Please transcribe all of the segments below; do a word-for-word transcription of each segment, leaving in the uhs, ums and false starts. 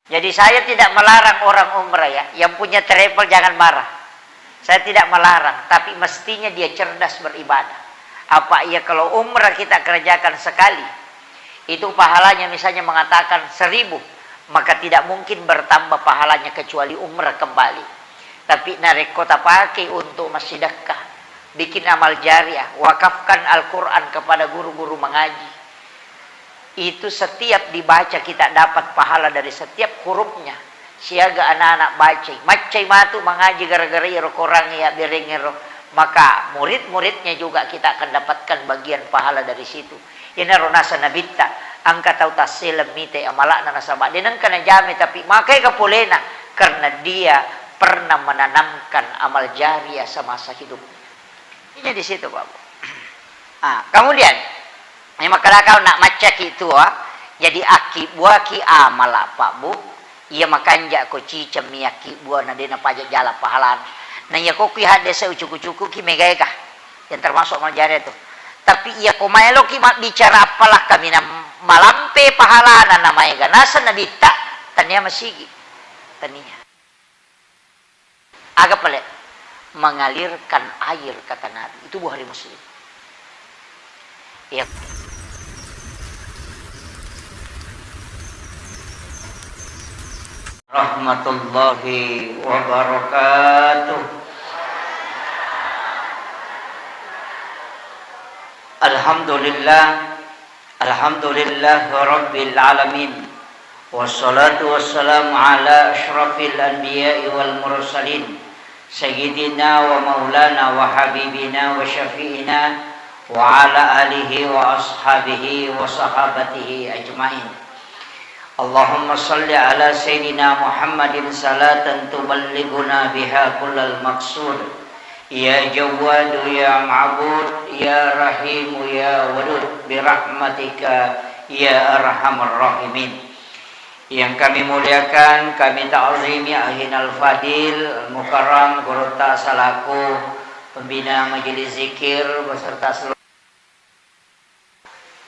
Jadi saya tidak melarang orang umrah ya, yang punya travel jangan marah. Saya tidak melarang, tapi mestinya dia cerdas beribadah. Apa iya kalau umrah kita kerjakan sekali, itu pahalanya misalnya mengatakan seribu, maka tidak mungkin bertambah pahalanya kecuali umrah kembali. Tapi narekko tapake untuk massidekka, bikin amal jariah, wakafkan Al-Quran kepada guru-guru mengaji, itu setiap dibaca kita dapat pahala dari setiap hurufnya. Siaga anak-anak bacai, maccai matu mangaji gara-gara iro Quran ya berengero, maka murid-muridnya juga kita akan dapatkan bagian pahala dari situ. Iyanaro naseng Nabitta, engka tau tasseleng mita amala'na nasaba de nengka najame, tapi makai kapolena karena dia pernah menanamkan amal jariah semasa hidupnya. Ini di situ, Pak Bu. Ah, kemudian, ini makkeda kau nak maccaki tua, jadi akkibuaki amala, Pak Bu. Iya makanja ko cicemmi akkibuana de napaja jala pahalana. Na iya ko ki haddese ucuku-cuku ki megaega. Yang termasuk amal jariah itu. Tapi iya ko maeloki mabbicara apalah kaminang malampe pahalana na maega naseng Nabitta, tania masigi. Tania. Aga pale? Mengalirkan air, kata Nabi. Itu Bukhari Muslim. Ya. Warahmatullahi wabarakatuh. Alhamdulillah. Alhamdulillah Rabbil Alamin. Wassalatu wassalamu ala asyrafil anbiya'i wal mursalin, sayyidina wa maulana wa habibina wa syafi'ina wa ala alihi wa ashabihi wa sahabatihi ajmain. Allahumma salli ala sayyidina Muhammadin salatan tuballighuna biha kullal maqsud. Ya Jawwadu ya Ma'bud, ya Rahimu ya Wadud, birahmatika ya arhamar rahimin. Yang kami muliakan, kami ta'zimi Akhinal Fadil Al-Mukarram, gurutta selaku pembina majelis zikir beserta seluruh.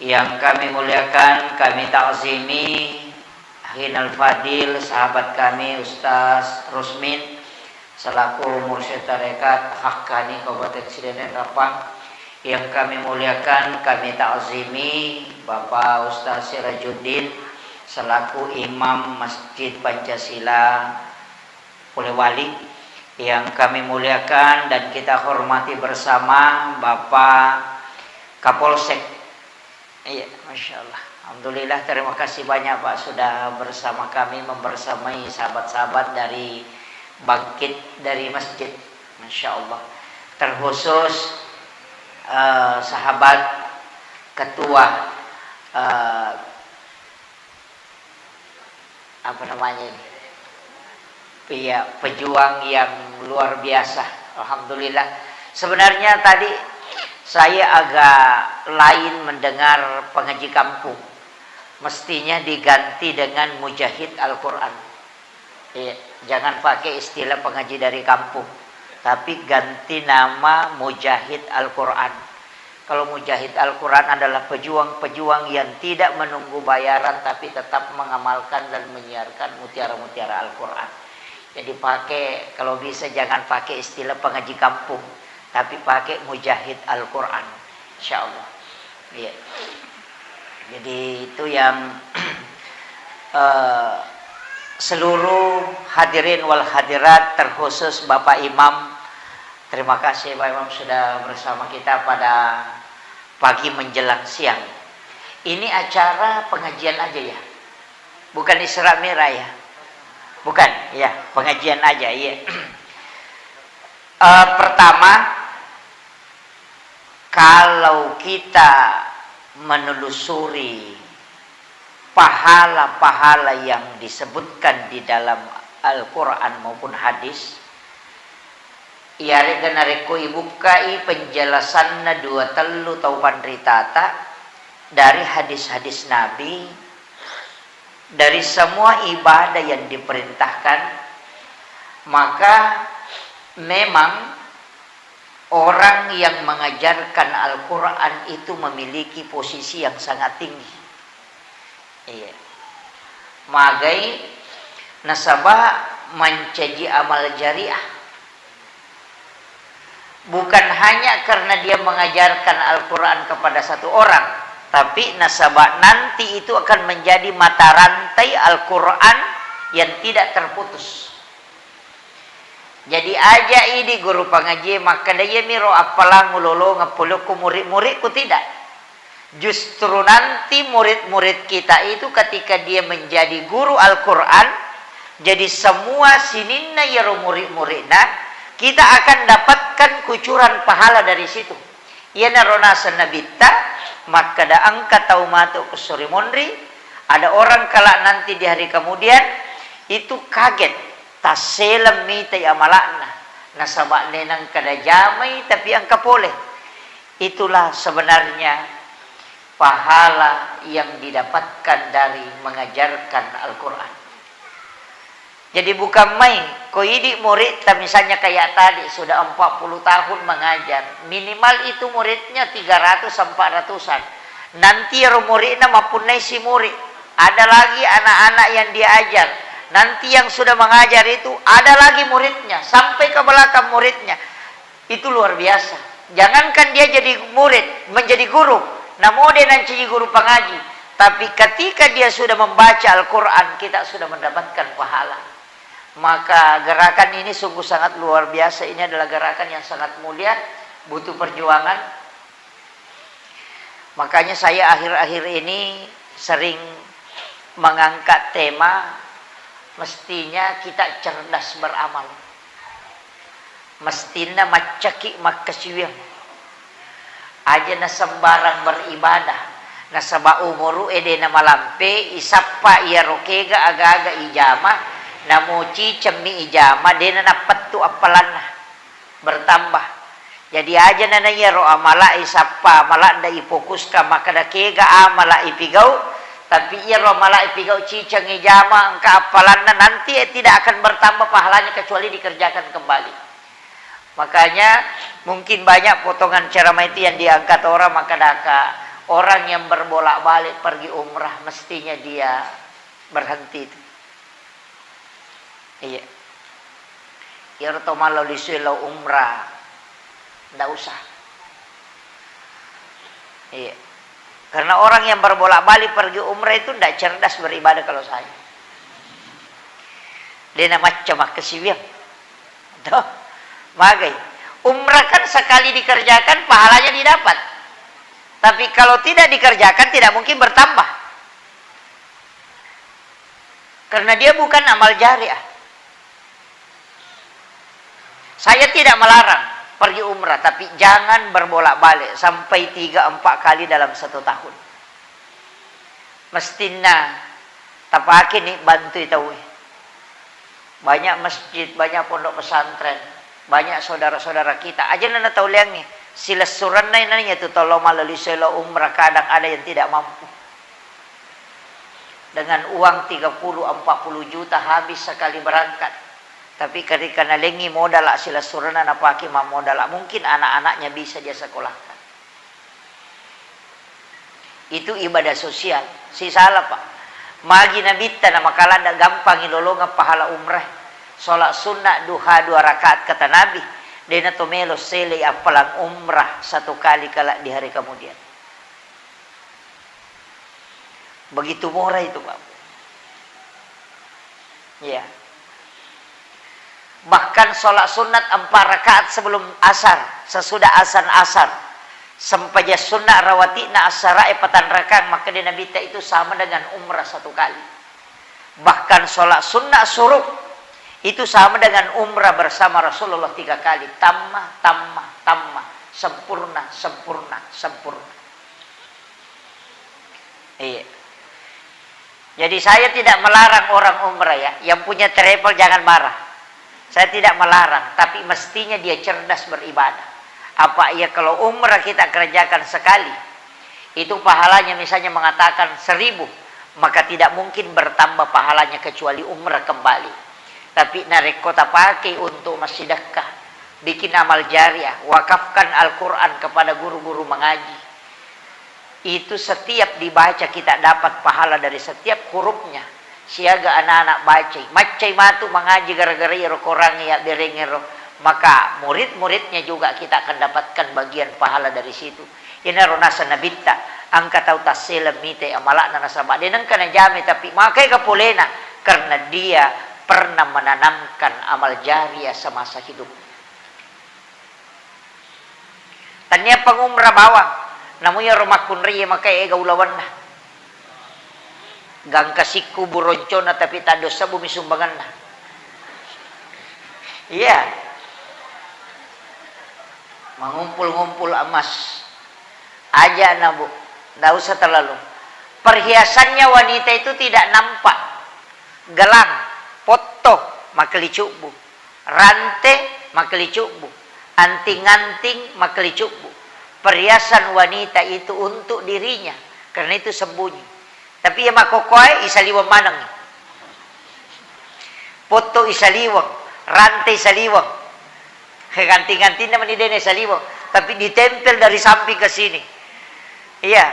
Yang kami muliakan, kami ta'zimi Akhinal Fadil, sahabat kami Ustaz Rusmin, selaku Mursyid Tarekat Haqqani Kabupaten Sidenreng Rappang. Yang kami muliakan, kami ta'zimi Bapak Ustaz Sirajuddin, selaku Imam Masjid Pancasila Polewali. Yang kami muliakan dan kita hormati bersama Bapak Kapolsek. Iya, Masya Allah. Alhamdulillah, terima kasih banyak Pak sudah bersama kami, membersamai sahabat-sahabat dari Bangkit dari Masjid. Masya Allah. Terkhusus eh, sahabat ketua eh, apa namanya ini? Iya, pejuang yang luar biasa. Alhamdulillah. Sebenarnya tadi saya agak lain mendengar pengaji kampung. Mestinya diganti dengan mujahid Al-Quran. Iya, jangan pakai istilah pengaji dari kampung, tapi ganti nama mujahid Al-Quran. Kalau mujahid Al-Quran adalah pejuang-pejuang yang tidak menunggu bayaran, tapi tetap mengamalkan dan menyiarkan mutiara-mutiara Al-Quran. Jadi pakai, kalau bisa jangan pakai istilah pengaji kampung, tapi pakai mujahid Al-Quran. Insya Allah. Iya. Jadi itu yang eh, seluruh hadirin wal hadirat, terkhusus Bapak Imam. Terima kasih Pak Imam sudah bersama kita pada pagi menjelang siang. Ini acara pengajian aja ya? Bukan Isra Mi'raj ya? Bukan, ya, pengajian aja, iya. Eh, pertama, kalau kita menelusuri pahala-pahala yang disebutkan di dalam Al-Quran maupun hadis, iyaré'ga narékko ibukkai penjelasanna dua tellu tau panritata dari hadis-hadis Nabi, dari semua ibadah yang diperintahkan, maka memang orang yang mengajarkan Al-Quran itu memiliki posisi yang sangat tinggi. Iya. Magai Nasaba mancaji amal jariah. Bukan hanya karena dia mengajarkan Al-Quran kepada satu orang, tapi nasaba nanti itu akan menjadi mata rantai Al-Quran yang tidak terputus. Jadi aja idi guru pangaji makkeda, "Iyamiro appalang ulolongeng polokku murid-muridku," tidak. Justru nanti murid-murid kita itu ketika dia menjadi guru Al-Quran, jadi semua sininna iyaro murid-muridna, kita akan dapatkan kucuran pahala dari situ. Iyanaro naseng Nabitta makkeda, engka tau matu esso ri monri, ada orang kelak nanti di hari kemudian itu kaget, tasseleng mitai amala'na, nasaba nenangkada jamai tapi engka pole. Itulah sebenarnya pahala yang didapatkan dari mengajarkan Al-Quran. Jadi bukan main, ko idi muridta misalnya kayak tadi sudah empat puluh tahun mengajar, minimal itu muridnya tiga ratus empat ratusan. Nanti ro muridna mapunnai si murid, ada lagi anak-anak yang diajar. Nanti yang sudah mengajar itu ada lagi muridnya, sampai ke belakang muridnya. Itu luar biasa. Jangankan dia jadi murid, menjadi guru, namo de nancaji guru pangaji, tapi ketika dia sudah membaca Al-Quran, kita sudah mendapatkan pahala. Maka gerakan ini sungguh sangat luar biasa. Ini adalah gerakan yang sangat mulia, butuh perjuangan. Makanya saya akhir-akhir ini sering mengangkat tema, mestinya kita cerdas beramal. Mestinna maccaki makkasiwiang. Aja na sembarang beribadah, nasaba umuru'e de namalampe, isappa iyaro kega aga-aga ijama, namo cicemmi ijama, de na nappettu appalanna, bertambah. Jadi aja na naiyaro amala isappa, amala nda ifokuska makkeda kega amala ipigau, tapi iyaro amala ipigau ciceng ijama engka appalanna, nanti, eh, tidak akan bertambah pahalanya kecuali dikerjakan kembali. Makanya mungkin banyak potongan ceramah itu yang diangkat orang, makkedaka orang yang berbolak-balik pergi umrah mestinya dia berhenti itu. Iya. Iyaro to mallo lisui lao umrah, ndak usah. Iya. Karena orang yang berbolak-balik pergi umrah itu ndak cerdas beribadah kalau saya. De namacca makkasiwiang. Toh? Magai. Umrah kan sekali dikerjakan, pahalanya didapat. Tapi kalau tidak dikerjakan, tidak mungkin bertambah. Karena dia bukan amal jariah. Saya tidak melarang pergi umrah, tapi jangan berbolak-balik sampai tiga empat kali dalam satu tahun. Mestinna tapakeni bantui tauwe. Banyak masjid, banyak pondok pesantren, banyak saudara-saudara kita. Aja na tau leangngi, silessurenna nani tu tau lao mallelisoi lao umrah, kadang ada yang tidak mampu. Dengan uang tiga puluh empat puluh juta habis sekali berangkat. Tapi ketika nalengi modala silessurenna napake mammodala, mungkin anak-anaknya bisa dia sekolahkan. Itu ibadah sosial. Sisala, Pak. Magi Nabitta na makaladda gampangi lolongeng pahala umrah. Sholat sunnah duha dua rakaat kata Nabi. Dena to melo sele appalang umrah satu kali kala di hari kemudian. Begitu murah itu, Pak. Iya. Bahkan sholat sunat empat rakaat sebelum asar, sesudah azan asar, sempajang sunat rawati'na asarae patang rakaat, makkeda Nabitta itu sama dengan umrah satu kali. Bahkan sholat sunat suruk itu sama dengan umrah bersama Rasulullah tiga kali, tamma, tamma, tamma, sempurna, sempurna, sempurna. Iya. Jadi saya tidak melarang orang umrah ya, yang punya travel jangan marah. Saya tidak melarang, tapi mestinya dia cerdas beribadah. Apa iya kalau umrah kita kerjakan sekali, itu pahalanya misalnya mengatakan seribu, maka tidak mungkin bertambah pahalanya kecuali umrah kembali. Tapi narekko tapake untuk massidekka, bikin amal jariah, wakafkan Al-Quran kepada guru-guru mengaji, itu setiap dibaca kita dapat pahala dari setiap hurufnya. Siaga anak-anak bacai, maccai matu mangaji gara-gara iyaro Korang iya berengngero, maka murid-muridnya juga kita akan dapatkan bagian pahala dari situ. Iyanaro naseng Nabitta, engka tau tasseleng mite amala'na nasaba de nengka najame, tapi maega polena karena dia pernah menanamkan amal jariah semasa hidup. Tania pangumra bawang, namu iyaro makkunrai maka ega ulawenna. Gangka sikku buroncona tapi taddo sebbu mi sumbanganna. Iya. Mengumpul-ngumpul emas. Aja na, Bu. Ndak usah terlalu. Perhiasannya wanita itu tidak nampak. Gelang, potto, makkelicubbu. Rante, makkelicubbu. Anting-anting, makkelicubbu. Perhiasan wanita itu untuk dirinya, karena itu sembunyi. Tapi iya makkokkoe, isaliweng maneng. Potto isaliweng, rante isaliweng. Anting-antingna mani dena isaliweng, tapi ditempel dari samping ke sini. Iya,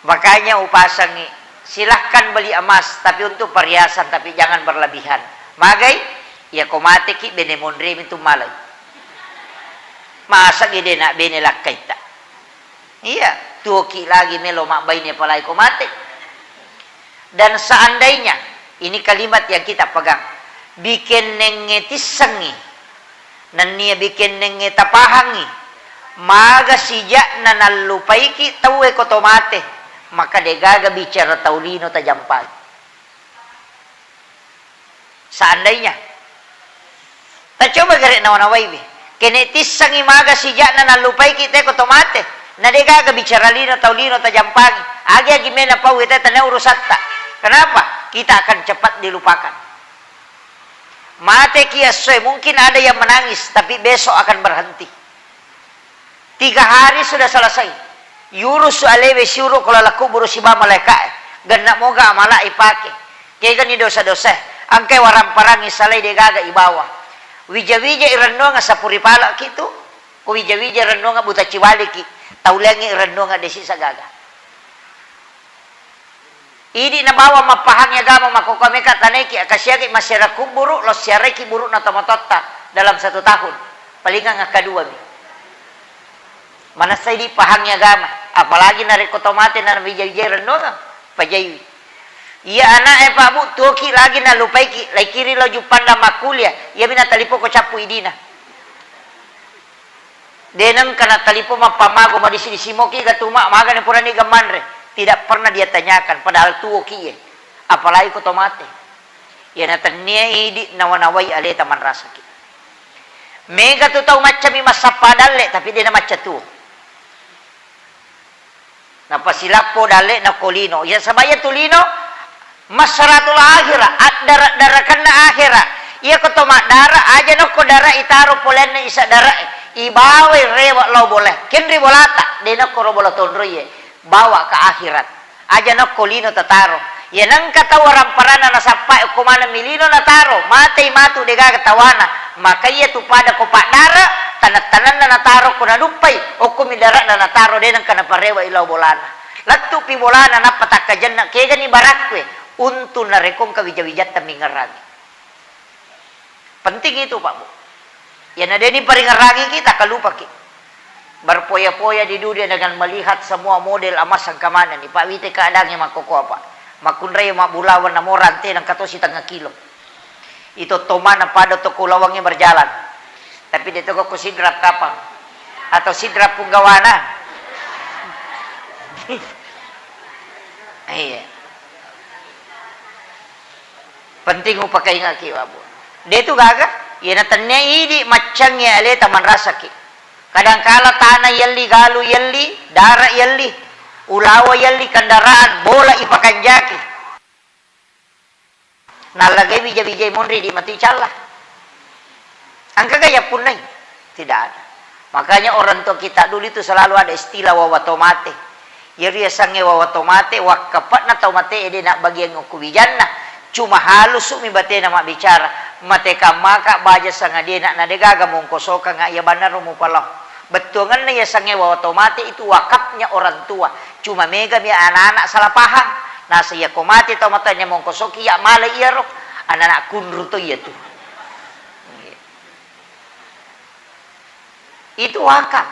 makanya upasangi, silahkan beli emas, tapi untuk perhiasan, tapi jangan berlebihan. Magai, iya ko mateki bene monri mitu malai. Masa gede nak bene lakkaitta. Iya, tuoki lagi melo mabbaine apalagi ko mate. Dan seandainya, ini kalimat yang kita pegang, bikennengnge tissengngi, nennia bikennengnge tapahangngi, maga sijakna nallupaiki tauwe ko to mate, maka degaga bicara tau lino tajampangi. Seandainya. Tacoba gare nawa-nawaiwi. Kene tissengngi maga sijakna nallupaiki te ko to mate. Na degaga bicara lino tau lino tajampangi. Agi-agi mena pau te tania urusatta. Kenapa? Kita akan cepat dilupakan. Mateki essoe, mungkin ada yang menangis, tapi besok akan berhenti. Tiga hari sudah selesai. Yurusu alewe siuro ko laleng kuburu siba malaeka'e. Genna moga amala ipake. Kegani dosa-dosa. Engkai waramparangi salai degaga ibawa. Wija-wija irennuanga sapuri palaki tu. Ko wija-wija irennuanga buta ciwaliki. Tauleangi irennuanga desi sagaga. Idi nabawa mappahangi agama makkokkoe meka tanaiki, akasiaki massiara kubburu, lo siaraiki buru'na tomatoatta dalam satu tahun. Palingang akkaduami. Manessa idi pahangi agama, apalagi narekko to mate na wija-wijai rennuangeng, pajaiwi. Iya ana'e Pak Bu, tuoki lagi nalupaiki, laikiri lo Juppandang makkulia, iyami natalipoko cappu idina. De nengka natalipong mappammago madisi-disi moki ga tuma magani purani ga manre. Tidak pernah dia tanyakan, padahal tuoki ye. Apalagi ko to mate. Iyana tennia idi nawa-nawai aleta manrasaki. Mega tu tau maccami massappa dalle, tapi de namacca tuo. Napasilappo dalle'na ko lino. Iya, saba iya tu lino massaratul akhira, addara-darakanna akhira. Iya ko to maddara, aja nokko dara itaro polenna isa dara, ibawai rewe lao bola. Kenri bolata, de nokko ro bola tonroiye. Bawa ke akhirat. Aja nokko lino tataro. Iya nengka tau waramparanna nasappai okko maneng mi lino nataro, matei matu degaga tawana, maka iya tu pada ko paddara, taneng-tanenna nataro ko naduppai, okko mi dara'na nataro de nengka naparewa ilao bolana. Lettu pi bolana nappa takkajenna kegani barakkue, untu narekko engka wija-wijatta mingerangi. Penting itu, Pak, Bu. Iyana de ni paringerrangi kita, kalupaki. Berpoya-poya di dunia dengan melihat semua model emas engka manenni, Pak, wite keadaannya makkokkoe, Pak. Makkunrai mabbulaweng namo rante nengka to sitengah kilo. Itu tomana pada toko ulawengnge berjalan. Tapi de toko ko sidrap kapang atau sidrap punggawana. Iya. Penting upakaingaki, Pak, Bu. De tu gaga, iyana tennia idi maccangngi aleta manrasaki. Kadangkala tana yelli, galu yelli, dara yelli, ulawa yelli, kendaraan, bola ipakanjaki. Nallagai wija-wijai monri di matu icalla. Engkaga yappunnai? Tidak ada. Makanya orang tua kita dulu itu selalu ada istilah wawa to mate. Iyaro yasengnge wawa to mate, wakkape'na tau mate ede nabbagiang okko wijanna. Cuma halusu mi batena mabbicara, mate kammaka baja sangadie na, na degaga mongkosokanga iya bannaro mupalao. Bettuangenna yasengnge wawa to mate itu wakafnya orang tua. Cuma mega mi anak-anak salah paham. Nasa iya ko mate tau matoa, nemmongko soki iya mala iyaro, anana kunru to iya tu. Itu wakaf.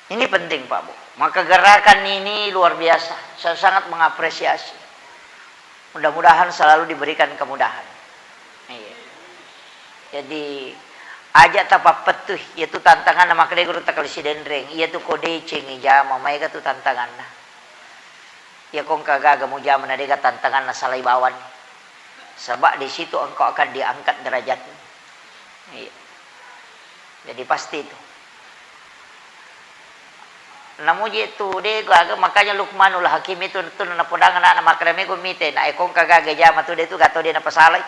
Ini penting, Pak Bu. Maka gerakan ini luar biasa. Saya sangat mengapresiasi. Mudah-mudahan selalu diberikan kemudahan. Iya. Jadi, aja tapappettu, iya tu tantanganna, makkedai guru takali sidenreng, iya tu ko deceng ijama, maega tu tantanganna. Iya ko engka gaga mujama na dega tantanganna, salai bawani. Sebab di situ engkau akan diangkat derajatmu. Iya. Jadi pasti itu. Namuji tu de gaga, makanya Luqmanul Hakim itu tu napodang anakna, makkeda mego mite, na e ko engka gaga jama tu de tu gato de napasalai.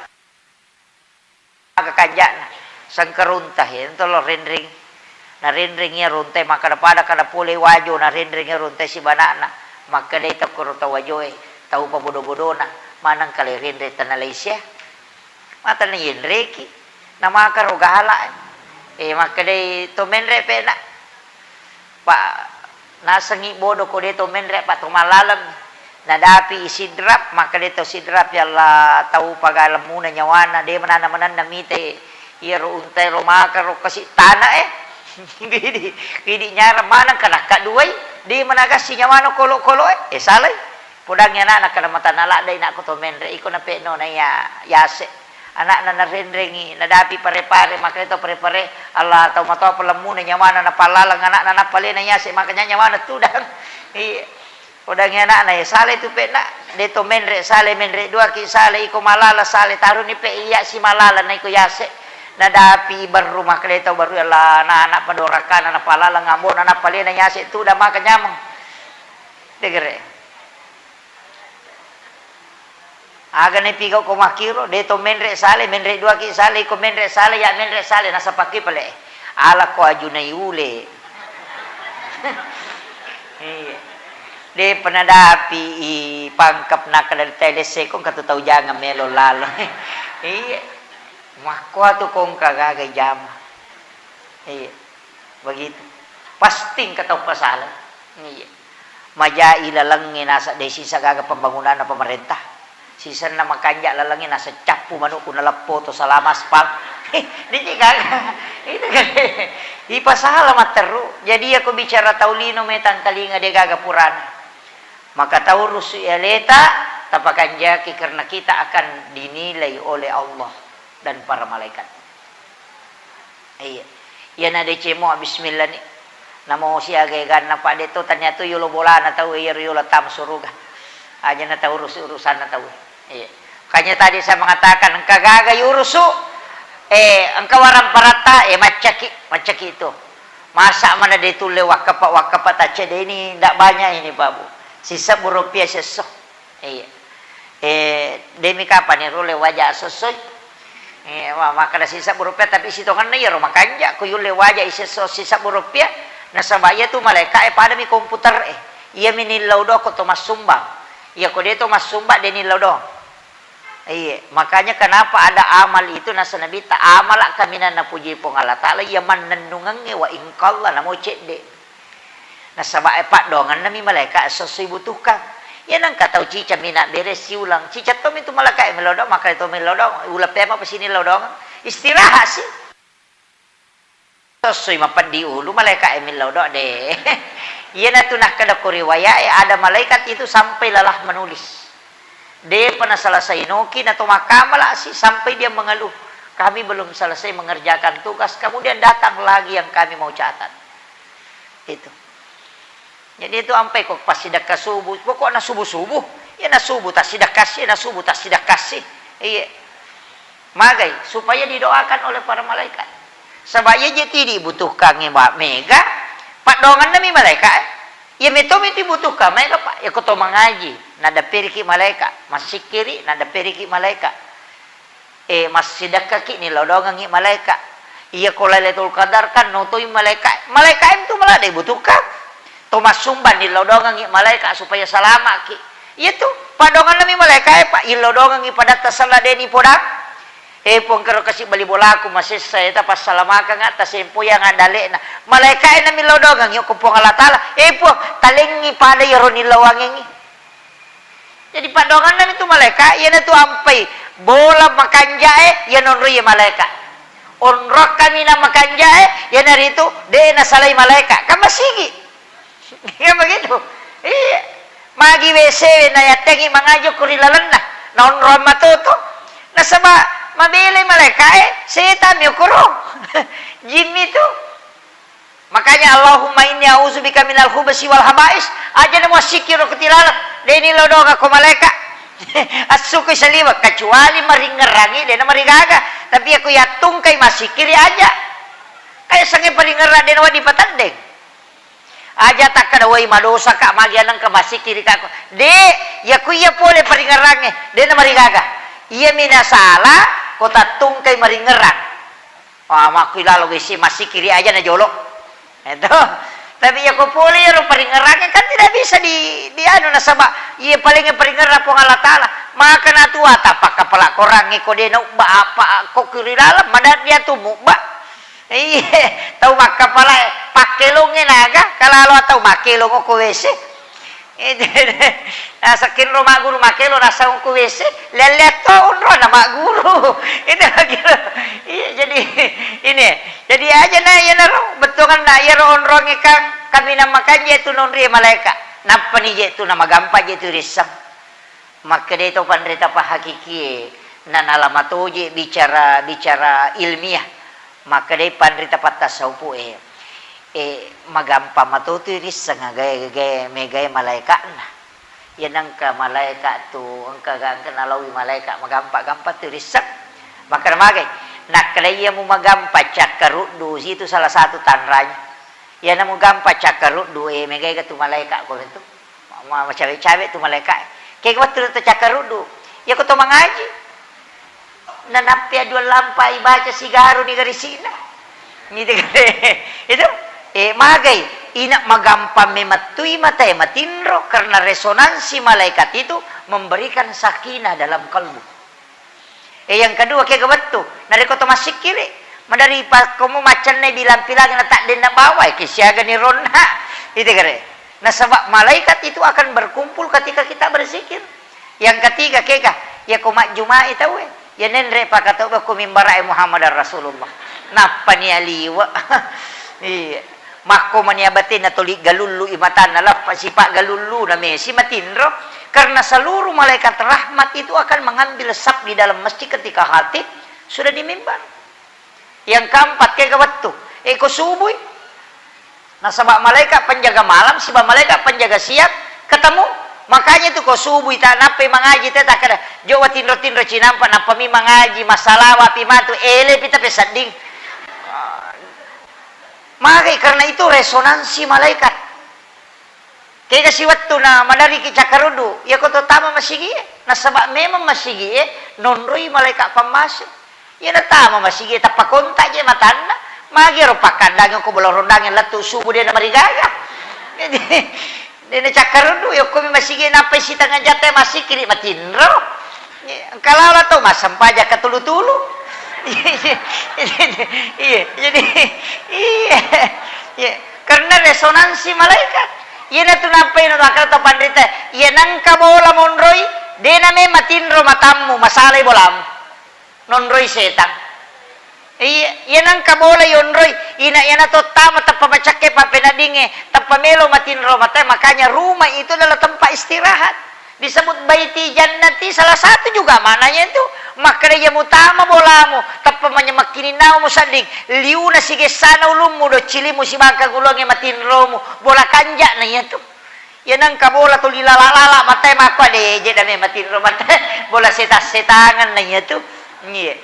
Aga kanja'na, sengkerunta, he, ento lo renreng. Narenreng iya runtai, makkeda pada kada pole wajo, narenreng iya runtai sibana'na. Makkedai tokkoro tau wajoe, tau pabodo-bodona, maneng kale renreng tana laisia. Mata nayenreki, namakaro gala. Eh, makkedai to menre pena. Pa nasengngi bodo ko de to menre, pa to mallaleng. Nadapi i Sidrap, makkeda to Sidrap, ya Allah, tau pagalemmuna nyawana, de manana-mananna mite iyaro untae ro, makaro kasi tana e. Idi, idi nyarang maneng kanakka duai, de managassi nyawana kolo-kolo e. Eh, salai. Podangngi anakna kada matana ladde inakku to menre, iko nape'no na iya yase. Anakna narenrengi, nadapi pare-pare, makkeda to pare-pare, Allah, tau matoa palemmuna nyawana, napallaleng anakna, napalena yase, makanya nyawana tudang. Iya. Podangngi anakna, ya, sale tu pe'na, de to menre sale, menre duaki sale, iko malala sale, taruni pe iya si malala na iko yase. Nadapi berru, makkeda to berru, Allah, na anak padorakana, napallaleng ambona, napalena yase, tudang maka nyameng. Degere. Aga napigau ko makkiro, de to menre sale, menre duaki sale, iko menre sale, ya menre sale, nasapakki pale. Ala ko ajunai ule. Iya. De penadapi i pangkep nakka dari telese ko engka tu tau jangang melo lalo. Iya. Makkoa tu ko engka gaga jama. Iya. Begitu. Pasti engka tau pasala. Iya. Majai lalengnge nasa de sisa gaga pembangunanna pemerintah. Sisenna makanja lalengnge nasa cappu manukku naleppo to salama aspal. Diji gaga. Itu kan. Ipasala matteru. Jadi iya ko bicara tau lino metang talinga de gaga purana. Maka taurusu aleta, tapakanjaki karena kita akan dinilai oleh Allah dan para malaikat. Iya. Iyana deceng mua bismillah ni. Namo siaga eganna, Pak, de to tania tu yolo bolana tau e, iyaro yolo tama suruga. Aja na taurusu urusanna tau e. Iya. Makanya tadi saya mengatakan, engka gaga yurusu, eh, engka waramparatta, eh, maccaki, maccaki itu. Masa mana de tulle wakkapa, wakkapa taccedeni, ndak banyak ini, Pak Bu. Sisebbu rupiah sesso. Iya. Eh, demi kapang ni rulle waja sossoi. Eh, wa-, makkeda sisebbu rupiah, tapi sitongenna iyaro makanja ko yulle waja isesso sisebbu rupiah. Nasaba iya tu malaika e padami komputer e. Iyami nillau doang ko to massumbang. Iya ko de to massumbang, de nillau doang. Iya, makanya kenapa ada amal itu, nasa Nabitta, amala kaminang napuji Puang Allah Taala, iya mannennungengnge wa ingkalla namo cedde. Nasaba e paddoangenna mi malaika esso-esso ibutuhkan. Iya nengka tau cica mina bere siulang, cica tommi tu malaika e mellau doang, maka to mellau doang, ula pema pesini lau doang. Istirahat si. Tossoi mapeddi ulu malaika e millau doang de. Iyanatu nakkeda ko riwaya e, ada malaikat itu sampai lelah menulis. Depa naselesai noki nato makkamala si sampai dia mengeluh, "Kami belum selesai mengerjakan tugas, kemudian datang lagi yang kami mau catat." Itu. Jadi itu ampai ko passidekka subuh, pokokna subuh-subuh, iya na subuh tassidekka si, iya na subuh tassidekka si. Iya. Magai, supaya didoakan oleh para malaikat. Saba iya je ti dibutuhkangngi ba-, mega, paddoangenna mi malaika e. Iya meto mi dibutuhkan mega, Pak. Iya ko to mangaji, nadapperiki malaika, massikkiri, nadapperiki malaika. Eh, massidekkaki, nillau doangengngi malaika. Iya ko Lailatul Qadar kan notoi malaika. Malaika e tu malah dibutuhkan. To massumbang nillau doangengngi malaika supaya salamaki. Iya tu, paddoangenna mi malaika e, Pak, illau doangengngi padatta sella de ni podang. Eh, Puang, kero kasi bali bolaku masessa eta, passalamakengnga, tasempoiangnga dalle'na. Malaika e na millau doangengngi ko Puang Allah Taala. Eh, Puang, talengngi pada iyaro nillauangengngi. Jadi paddoangenna itu malaeka, iyanatu ampai bola makanjae, iya nonroi malaeka. Onrong kaminang makanjae, iyanaritu de nasalai malaeka. Kan masigi. Kan begitu? Iya. Magi W C nayattengi mangaji ko ri lalenna, naonrong matoto. Nasaba mabelai malaekae, setan mi okoro. Jimmi tu. Makanya, "Allahumma inni a'udzubika minal khubsi wal khaba'is." Aja na muassikkiri ro ko tilaleng, de ni lo doga ko malaeka. Assukui saliweng, kecuali maringngerangi, de na marigaga. Tapi iya ko yattungkai massikkiri aja. Kayak sange paringngerang de na wedding pateddeng. Aja takkeda, "Woi, madosa ka, magi anengka massikkiri ka ko." De, iya ku iya pole paringngerangnge, de na marigaga. Iya mi nasala ko tattungkai maringngerang. Ah, makkui lalo W C massikkiri aja na jolo. Itu. Tapi iya ko pole iyaro paringngerangnge kan tidak bisa di, di anu, nasaba iya paling paringngerang Puang Allah Taala. Maka natua tapakka pala korangnge ko de na ubba apa ko kiri dalam, madat dia tu mubba. Iya, tau makkapalae, pakkelongnge naga, kalalo tau makkelong ko W C. Nasekkinro magguru makkelo, nassaung ko W C, lelle to onrona magguru. Itu lagi. Iya, jadi ini. Jadi aja na iyanaro, bettuanna iyaro onrongnge kan kaminang makanja tu nonri malaeka. Nappani je tu namagampa je tu risseng. Makkedai to panrita pahakikie, nanala matoje bicara, bicara ilmiah. Makkedai panrita pattasaupu'e, e, magampa matotu risseng agae, gae, megae malaeka'na. Iya nengka malaeka tu, engka, engka nalaui malaeka magampa-gampa tu risseng. Makkeda magai, nakkeda iya mumagampa cakkaruddu, situ salah satu tanranya. Iyana mugampa cakkaruddu, e, megaega tu malaeka ko tu. Ma-, ma-, macawe-cawe tu malaeka. Kega wettu to cakkaruddu. Iya ko to mangaji. Nanappi aduang lampa ibaca sigaruni garisi'na. Ngitu kale. Itu, e, magai. Ina magampa memettui matae matinro karena resonansi malaikat itu memberikan sakinah dalam kalbu. E, yang kedua, kega wettu. Narekko to massikkiri, madari pakkomu maccennai bilang-pilangi na taddenna bawai, ke siagani ronna. Itu kare. Nasaba malaikat itu akan berkumpul ketika kita berzikir. Yang ketiga, kega, iya ko majjumai tauwe. Iya nenre pakatau ko mimbarae Muhammadar Rasulullah. Nappani aliwa. Iya. Makko mania batena toli galullu i matanna, lappa sipa galullu na mesi matinro, karena seluruh malaikat rahmat itu akan mengambil saf di dalam masjid ketika khatib sudah di mimbar. Yang keempat, kega wettu, e, ko subui. Nasaba malaikat penjaga malam siba malaikat penjaga siang ketemu. Makanya itu ko subui ta nappai mangaji te takkeda, "Jo watinro-tinro cinampa," nappami mangaji, massalawa pi matu, ele pi tapi sedding. Magai, karena itu resonansi malaikat. Kega siwettu na madariki cakkaruddu, iya ko to tama masigie, nasaba memang masigie nonroi malaikat pammase. Iya natama masigie tappa kontak je matanna, magi ro pakkandangi ko bola rondangi lettu subuh de na marigaga. Jadi, de na cakkaruddu, yokkomi masigie nappai sitengnga jatte massikkiri matinro. Engka lalo tau massempajang katulu-tulu. Iya, jadi, iya, iya. Karena resonansi malaikat. Iyanatu nappai na takkeda to panrita, iya nengka bola monroi, de na me matinro matammu, masalai bolamu. Nonroi setang. Iya, iya nengka bola yonroi, ina iyana to tama tappa macakke pappeneddingnge, tappa melo matinro matae, makanya rumah itu adalah tempat istirahat. Disebut baiti jannati, salah satu juga maknanya itu. Makkeda iya mutama bolamu, tappa manyamekkininnamu sedding, liuna sigessana ulummu, doccilimmu sibangka guluangnge matinromu, bola kanja'na iyatu. Iya nengka bola tuli lala-lala matae makko de je dame matinro matae, bola setang-setangan na iyatu. Iya.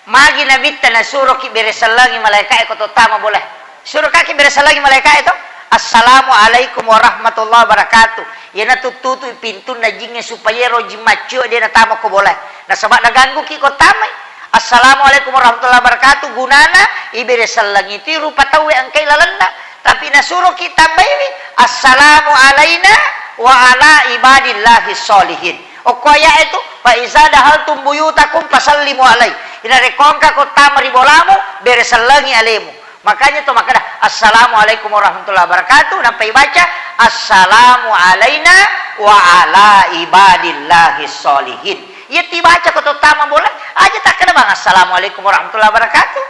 Magi Nabitta nasuroki beresellangi malaeka'e ko to tama bola. Surokaki beresellangi malaeka'e to. "Assalamualaikum warahmatullahi wabarakatuh." Iyana tuttutui pintunna jingnge supaya ero jing maccio de natama ko bola. Nasaba nagangguki ko tamai. "Assalamualaikum warahmatullahi wabarakatuh." Gunana iberesellangi tu rupa tauwe engkai lalenna. Tapi nasuroki tambaiwi, "Assalamu alaina wa ala ibadillahi sholihin." Okko aya'e tu, "Fa iza dahaltum buyutakum fasallimu alai." Inarekko engka ko tama ri bolamu, beresellengi alemu. Makanya to makkeda, "Assalamualaikum warahmatullahi wabarakatuh," nappa ibaca, "Assalamu alaina Wa ala ibadillahi sholihin. Iya tibaca ko tottama bola, aja takkeda bang, "Assalamualaikum warahmatullahi wabarakatuh."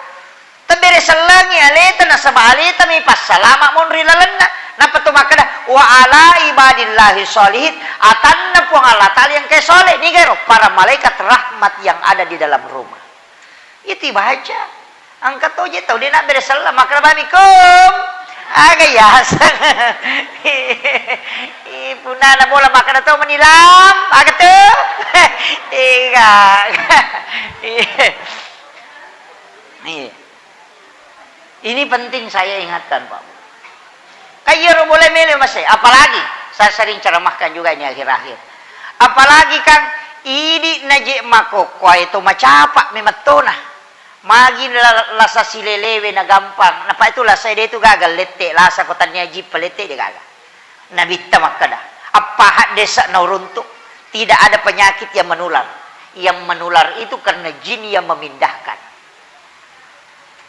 Tebbere sellengi aleta, nasaba aleta mi passalama monri lalenna. Nappa to makkeda, "Wa ala ibadillahi sholihin." Atanna Puang Allah Ta'ala yang ke soleh, nigero para malaikat rahmat yang ada di dalam rumah. Iya tibaca. Engka toje tau de nabbere selleng, makkeda bami, "Kom." Aga yaseng. Ih, punna na bola makkeda to menilam, aga tu? Iya. Iya. Ini penting saya ingatkan, Pak. Kan iyaro bola melo masé, apalagi saya sering ceramahkan juga ini akhir-akhir. Apalagi kan idi naje makokkoe to macapa memettona. Magi la-, lasa silelewe na gampang. Napa itu lasa de tu gaga lette, lasa ko tania jippa lette de gaga. Nabitta makkeda, "Appaha desa na uruntu, tidak ada penyakit yang menular. Yang menular itu karena jin yang memindahkan."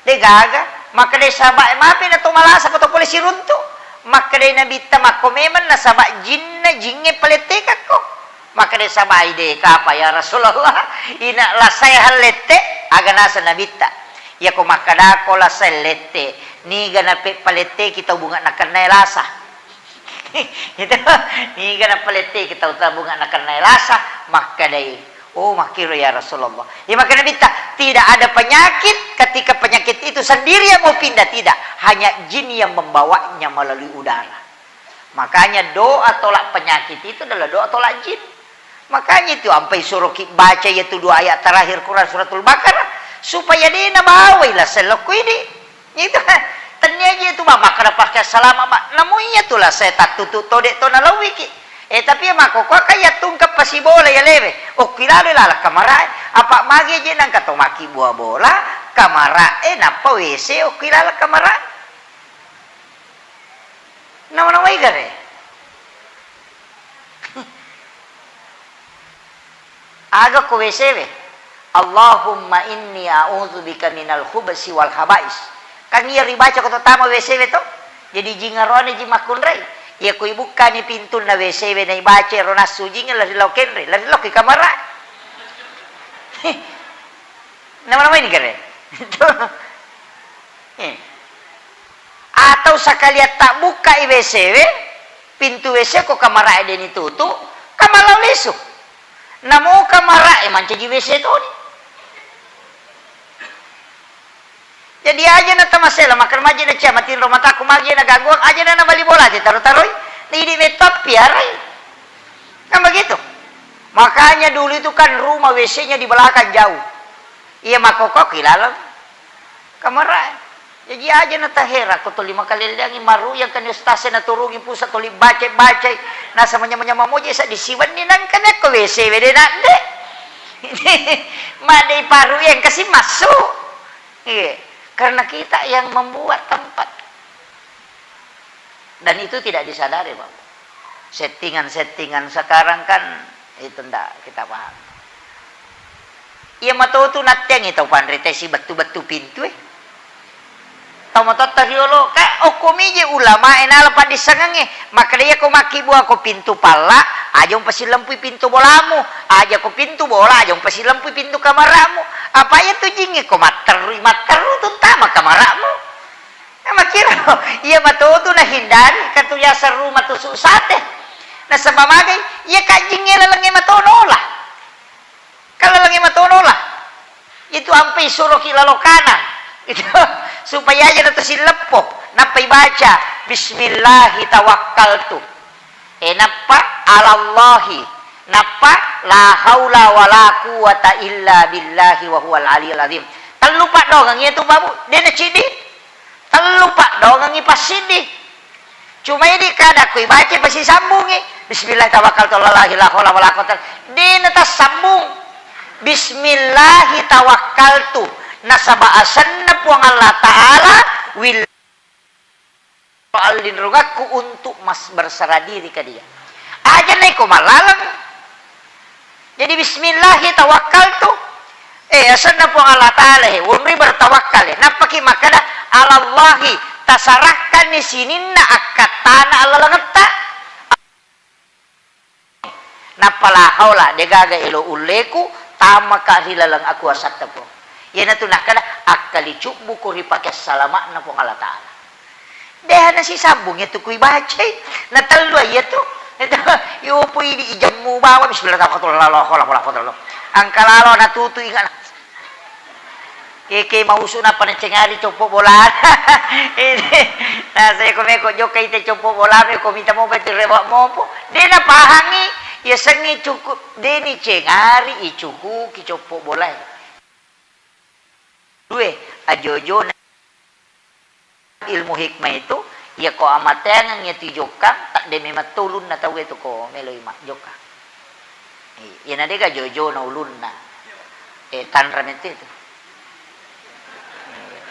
De gaga, makkeda saba, mapi na to malasa ko to pole siruntu. Makkeda Nabitta, "Makko memang nasaba jinna, jingnge palettekakko." Makkeda saba, "Ai de kapa ya Rasulullah, ina lasae hallette." Aga nasa Nabitta, "Iyako makkedako lasae lette, niga nape paletteki tau bunga nakennae lasa?" Itu, niga napaletteki tau tabunga nakennae lasa, makkedai, "Oh, makkiro ya Rasulullah." Iya makkeda Nabitta, "Tidak ada penyakit ketika penyakit itu sendiri yang mau pindah, tidak. Hanya jin yang membawanya melalui udara." Makanya doa tolak penyakit itu adalah doa tolak jin. Makanya itu ampai suroki baca iyatu dua ayat terakhir Quran Suratul Baqarah supaya de nabawai lasa lokko idi. Itu, tennia ji itu, Bang, makkeda pakai salama, Bang. Namu iya tu lasa tattutu tode to nalauiki. Eh, tapi iya makkokkoe kan iya tungke pasibola iya lewe. Okki lalo laleng kamarae. Apa magi je nangka to maki bua bola, kamarae nappa W C okki laleng kamarae. Nama-namai gare. Aga ko W C we? "Allahumma inni a'udzubika minal khubsi wal khaba'is." Kan iya ribaca ko to tama W C we to. Jadi jingaroane ji makkunrai. Iya ko ibukkani pintunna W C we na ibaca ro nassu jinge lari lao kenre, lari lao ki kamara. Nama-nama ini kere. Eh. Atau sakalian tabbukkai W C we, pintu W C ko kamarae deni tutu, kamalao lisu. Namo kamarae mancaji W C toni. Jadi aja na tamasela, makan maji na cia, matinro mataku magi na gangguang, aja na nabali bola aja taro-taroi, na idi metto piarai. Kan begitu. Makanya dulu itu kan rumah W C-nya di belakang jauh. Iya makkokkoe ki laleng kamarae. Jaji aja na tahera ko tuli makalelleangi maru yang kan ustaz e naturungi pusat tuli baca-bacai. Nasa manya-manya mamoje sa disiwenni nangka mekko W C we de nadde. Madde paru yang kasi masuk. Iya. Karena kita yang membuat tempat. Dan itu tidak disadari, Bapak. Settingan-settingan sekarang kan itu ndak kita paham. Iya matotu natteangngi tau panrita sibettu-bettu pintu e. Tau matotta riolo, ka okkomi je ulama e nala paddissengengnge. Makkeda iya ko makkibua ko pintu palla, aja umpasilempui pintu bolamu. Aja ko pintu bola, aja umpasilempui pintu kamaramu. Apa iya tu jingnge ko matterru, matterru tu tama kamaramu. Nah, makkiro, iya matotu nahindari, katu yaseng rumah tusuk sate. Nasaba magai, iya kajjingnge lalengnge matono lah. Kan lalengnge matono lah. Itu ampe isuroki lalo kanang. Itu, supaya aja na tusilleppo. Nappa ibaca, "Bismillahi tawakkaltu." E, nappa alallahi, nappa la haula wala quwwata illa billahi wa huwal aliyul azim. Tellu paddongengngi itu, Babu, de na ciddi. Tellu paddongengngi passiddi. Cuma idi kada ku ibaca pasisambungngi. Bismillah tawakkaltu alallahi la haula wala quwwata. De na tassambung. Bismillahi tawakkaltu. Nasaba asenna Puang Allah Ta'ala wil Allinrungakku untuk mas-, berserah diri ke Dia. Aja naiko malaleng. Jadi, "Bismillahi tawakkaltu." Eh, asenna Puang Allah Ta'ala, he, wonri bertawakkal, he. Nappaki makkeda, "Alallahi," tasarahkanni sininna akkattana allalengetta. Nappa la haula, degaga elo ulleku, tamaka ri laleng akuasatta, Puang. Iyanatu nakkeda, akkalicubbuku ri pake salama'na Puang Allah Ta'ala. Deha nasisambung iyatu kui bacai, natellu iyatu. Yopo idi ijemmu bawang, bismillah, tawakkaltu, la haula wala quwwata illa billah. Engka lalo natutu ingat. Keke mausu nappa nacengari coppo bola. Ini, naseko meko jokka ite coppo bola, meko mita mopa tu rewa mopo. De napahangi, yasengnge cuku, de nicengari icukuki coppo bolae. Due, ajojona. Ilmu hikmah itu, iyako amateangeng iyatu ijokkang, tadde memeng to ulunna tauwe tu ko meloi majjokka. Iya, iyana dega jojona ulunna. Eh, tanra mette tu.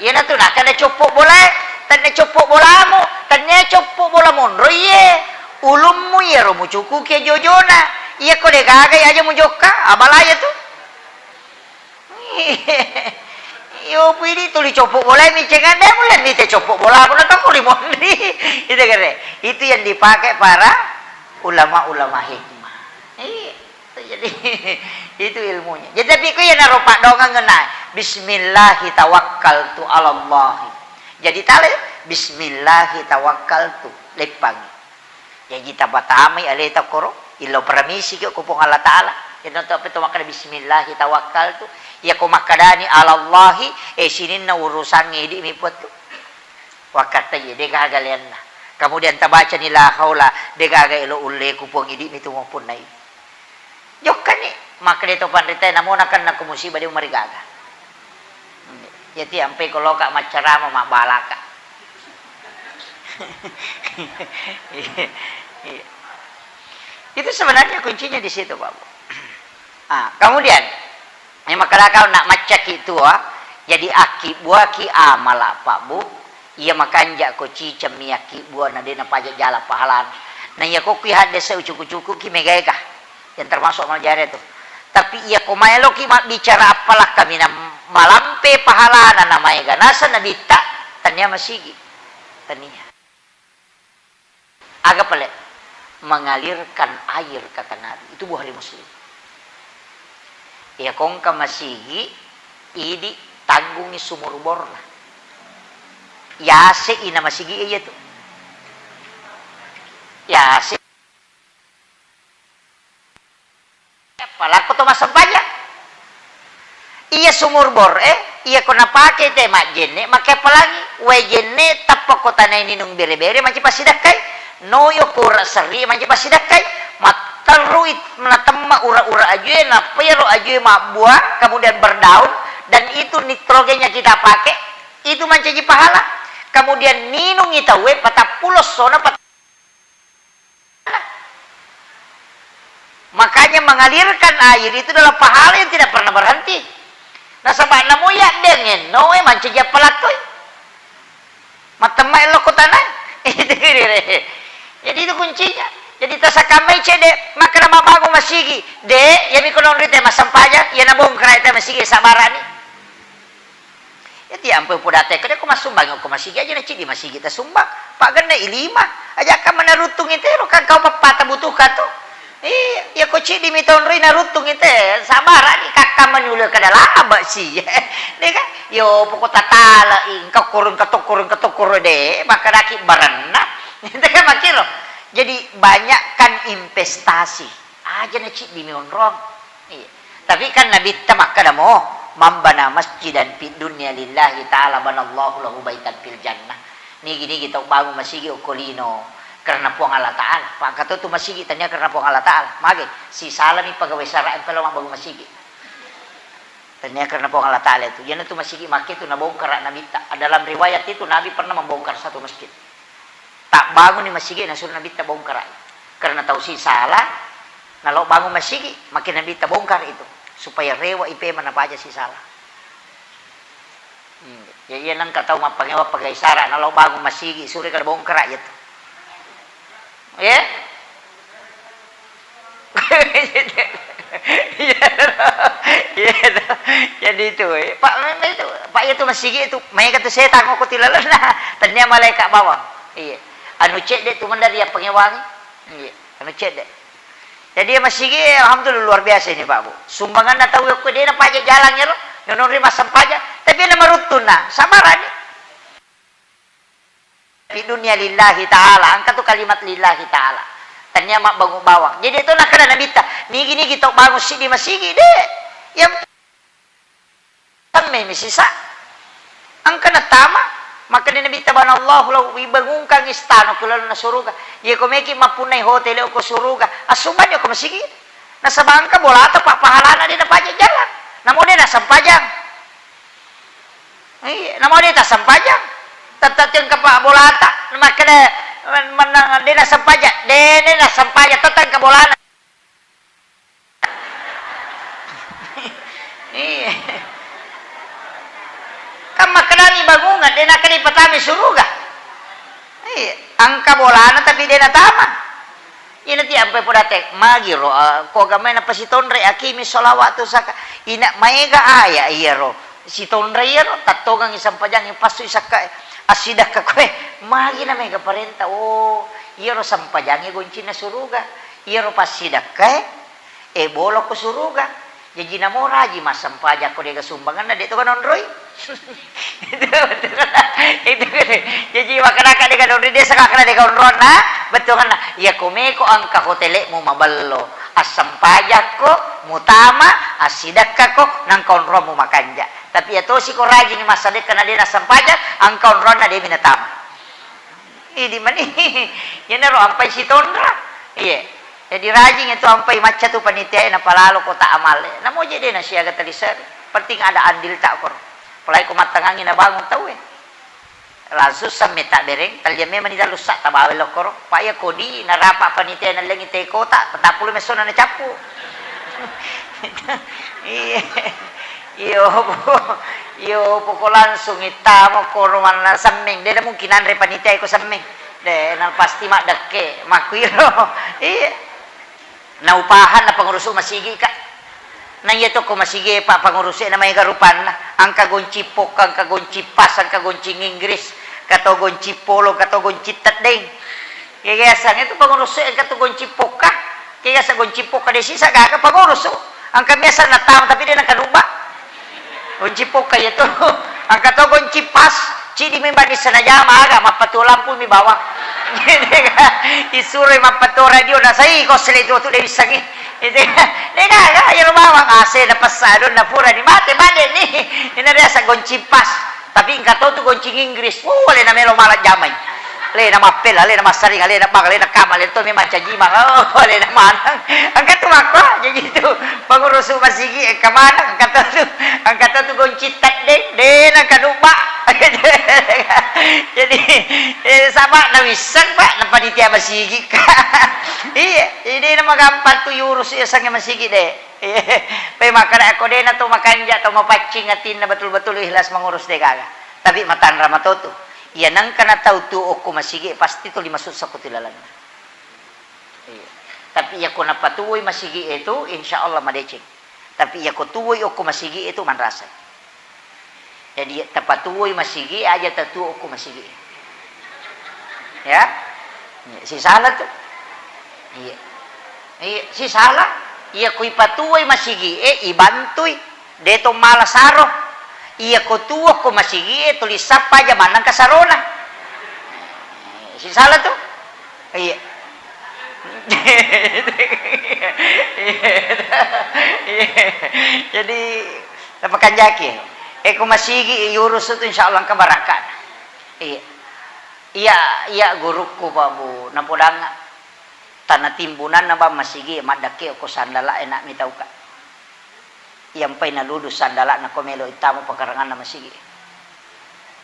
Iyana tu nakkeda coppo bolae, tenne coppo bolamu, tenne coppo bola monro iye. Ulummu iyaro mucukuki jojona. Iyako degaga aja mujokka, abala iyatu. Iyo, pidi tuli coppo bola mi cengande, mulle mite coppo bola, puna toko limonri. Itu kere. Itu yang dipakai para ulama-ulama hikmah. Iya. Jadi, itu ilmunya. Jadi, tapi ku yang narupa dongang ngena, "Bismillahi tawakkaltu alallahi." Jadi, tale, "Bismillahi tawakkaltu." Leppangi. Jaji tapatamai aleta koro, illau paramisiki ko Puang Allah Ta'ala. Iyana to apa to makkeda, "Bismillahi tawakkaltu." Iyako makkedani, "Alallahi," eh, sininna urusangnge idi mi puattu. Wakkatta iye, de gaga leanna. Kemudian tabacani, "La haula," de gaga elo ulleku Puang, idi mi tu mappunnai. Jokkani, makkeda to panritae, namo nakenna ko musibah de umarigaga. Iyati ampe ko loka maccarama mabbalaka. Iya. Itu sebenarnya kuncinya di situ, Pak Bu. Ah, kemudian, yang makkeda kau nak maccaki tua, jadi akki buaki amala, Pak Bu. Iya makanja ko ciceng mi akki buana de napaja jala pahalana. Na iya ko kui haddese ucuku-cuku ki megaega. Yang termasuk amal jariah tu. Tapi iya ko maeloki mabbicara appalakka mina malampe pahalana na maega naseng nabitta, tania masigi. Tania. Aga pale? Mengalirkan air, kata Nabi. Itu Bukhari Muslim. Iya ko engka masigi, idi tanggungi sumur borna. Yase ina masigi iya tu. Yase. Palakko to massempajang. Iya sumur bor e, iya ko napake te majjenne, make pelangi, wae jenne tappa ko tanai ninung bere-bere manci passidakkai, noyo kura serri manci passidakkai, matterru it-, natemma ura-ura ajue, nappa iyaro ajue mabbua, kemudian berdaun, dan itu nitrogenya kita pakai, itu mancaji pahala. Kemudian ninungi tauwe patappulo sona pat- Makanya mengalirkan air itu adalah pahala yang tidak pernah berhenti. Nasaba namo iya dengenno e mancaji appalakkoi. Matemma ello ko tanah. Jadi itu kuncinya. Jadi tasakamai cede, makkeda mabbangung masigi. De, yami ko nonri te massempajang, iya nabongkara te masigi sabarani. Iya ti ampe upodatekko, de ko massumbang ko masigi aja na ciddi masigi tasumbang. Paggenna i lima. Aja ka manaruttung itero, kan kau pappata butuhkan tu. Iya, iya ko ciddi mi tonroi naruttung ite, sabarani kakka manulu kada laba si. De kan? Yo poko tatala i, engka korong katokoro, engka tokoro de, makkedaki barenna. Itu kan makkiro. Jadi banyakkan investasi. Aja na ciddi mi onrong. Iya. Tapi kan Nabitta makkeda mo, "Man bana masjidan fid dunya lillahi ta'ala banallahu lahu baitan fil jannah." Nigi-nigi tau bangun masigi okko lino karena Puang Allah Ta'ala. Pakkato tu masigi tania karena Puang Allah Ta'ala. Mage, sisalami pegawai sara' yang pelo mabbangun masigi. Tania karena Puang Allah Ta'ala itu. Iyana tu masigi makke tu nabongkara Nabitta. Dalam riwayat itu Nabi pernah membongkar satu masjid. Tabbanguni masigi nasuro Nabitta bongkarai. Karena tau sisala, nalo bangun masigi, makin Nabitta bongkar itu. Supaya rewa ipema napaja sisala. Hmm. Ya, iya nengka tau mappangewa pagai sara, nalo bangun masigi, suri kada bongkara iya tu. Ya? Iya, iya. Jadi itu, eh. Pak, memang itu, Pak, iya tu masigi itu, maega tu setang ko tilalenna. Tania malaikat bawang. Iya. Anu cedde tu mendari ya pengewangi. Iya, anu cedde. Jadi, iya masigi, alhamdulillah, luar biasa ini, Pak, Bu. Sumbanganna tau yakko de' napaja jalang ero, nonori massempajang, tapi na maruttunna, sabarani. Fi dunia lillahi ta'ala, engka tu kalimat lillahi ta'ala. Tania mabbangung bawang. Jadi, itu nakkeda Nabitta, nigi-nigi tau bangung siddi masigi, de'. Yang Tammemi sisa. Engka natama, makkeda Nabitta, "Banallahu lahu, ibangungkang istana ku lalenna suruga." Iya ko meki mappunnai hotel ko suruga, assumbani ko masigi. Nasaba engka bolata pa pahalana de' napaja jalan. Namo de' nassempajang. Iya, namo de' tassempajang. Tette' engka pa bolata, makkeda mennang de' nassempajang, de' nassempajang, tette' engka bolana. Iya. Kan makkedani bangungan, de' nakkeda ipatama suruga. Iya, engka bolana tapi de' natama. Ina ti ampai podate, magiro, ah, ko gamai napasitonre, akimi sholawat tu saka. Ina maega aya iyaro. Sitonre iyaro, tattongangi sempajangnge, passui sakkae. Assidakka koe, magi na maega parenta. Oh, iyaro sempajangnge goncinna suruga. Iyaro passidakkae, E, boloko suruga. Jaji namo rajing massempajang ko de'ga sumbanganna, de' to kanonroi. Itu, itu, itu. Jaji makkedaka de'ga nonroi, de' saka kena de'ga onronna, bettuanna. Iya ko meko engka hotelmu mabello, assempajakko, mutama, assidekkako, nangka onromu makanja. Tapi iya tosi ko rajing massadekka na de' nassempajang, engka onronna de' mi natama. Idi mani. Iyanaro ampai sitonra. Iya. Jadi rajing itu ampai macca tu panitiae napalalo kota amalle. Namo je de' nasiaga taliseri. Penting ada andilta koro. Apalagi ko mattangangi nabangun tauwe. Langsung samme tabbereng, tallia memang di dalu sa tabawa lokkoro. Pa iya kodi narapa panitia nallengi te kota, patappulo messona nacappu. Iya. Iyo, po-, iyo, poko langsung ittamo koro manna semmeng. De' na mungkin anre panitia ko semmeng. De', na pasti maddekke, makkuiro. Iya. Na upahan na pengurusu masigi, Kak. Na iya to ko masigi, Pak, pengurusu na maega rupanna. Engka gonci pokka, engka gonci pas, engka gonci Inggris, engka to gonci polo, engka to gonci teddeng. Iya, iya, sang itu pengurusu engka to gonci pokka. Kega sa gonci pokka de' sisa gaga pagoroso. Engka biasa natama tapi de' nakanubba. Gonci pokka iya tu. Engka to gonci pas, cidi memang di sana jama aga mappatu lampu mi bawang. Isuro mappatu radio nasai ko sele tu tu de' wissangi. Itu de' gaga iya lo bawang ase na pessa donna pura ni mate bade ni. Ina biasa gonci pas. Tapi engka to tu goncing Inggris, oh, alena melo mala jamai. Alena mappela, alena massaring, alena bang, alena kama, alena to memang caji mang. Oh, alena maneng. Engka tu makko, jaji tu pengurusu masigi engka maneng, engka to tu, engka to tu goncing teddeng, de' nakanubba. Jadi, eh, saba' na wisseng, Pak, na panitia masigi, Kak. Iya, jadi na magampang tu yurus iya sange masigi de'. Pe makkeda ko de' na to makanja to mapaccing atinna betul-betul ikhlas mengurus de' gaga. Tapi matanra matotu. Iya nengka na tau tu okko masigi pasti tuli masussa ko tu lalenna. Iya. Tapi iya ko napatuwoi masigi e tu, insya Allah madeceng. Tapi iya ko tuwoi okko masigi e tu manrasai. Jadi tapatuwoi masigi aja tatuo okko masigi. Ya. Iya, sisala tu. Iya. Iya, sisala. Iya ko ipatuwoi masigi e, ibantui. De' to mala saro. Iya ko tuo ko masigi e, tuli sappa aja maneng kasarona. Sisala tu. Iya. Jadi, tapakanjaki. E, ko masigi yurus tu insya Allah engka barakka. Iya. Iya, iya gurukku, Pak Bu, napodang tana timbunanna bang masigi maddakke ko sandala e na mitauka. Iyampai naludu sandala'na ko melo ittama pakaranganna masigi.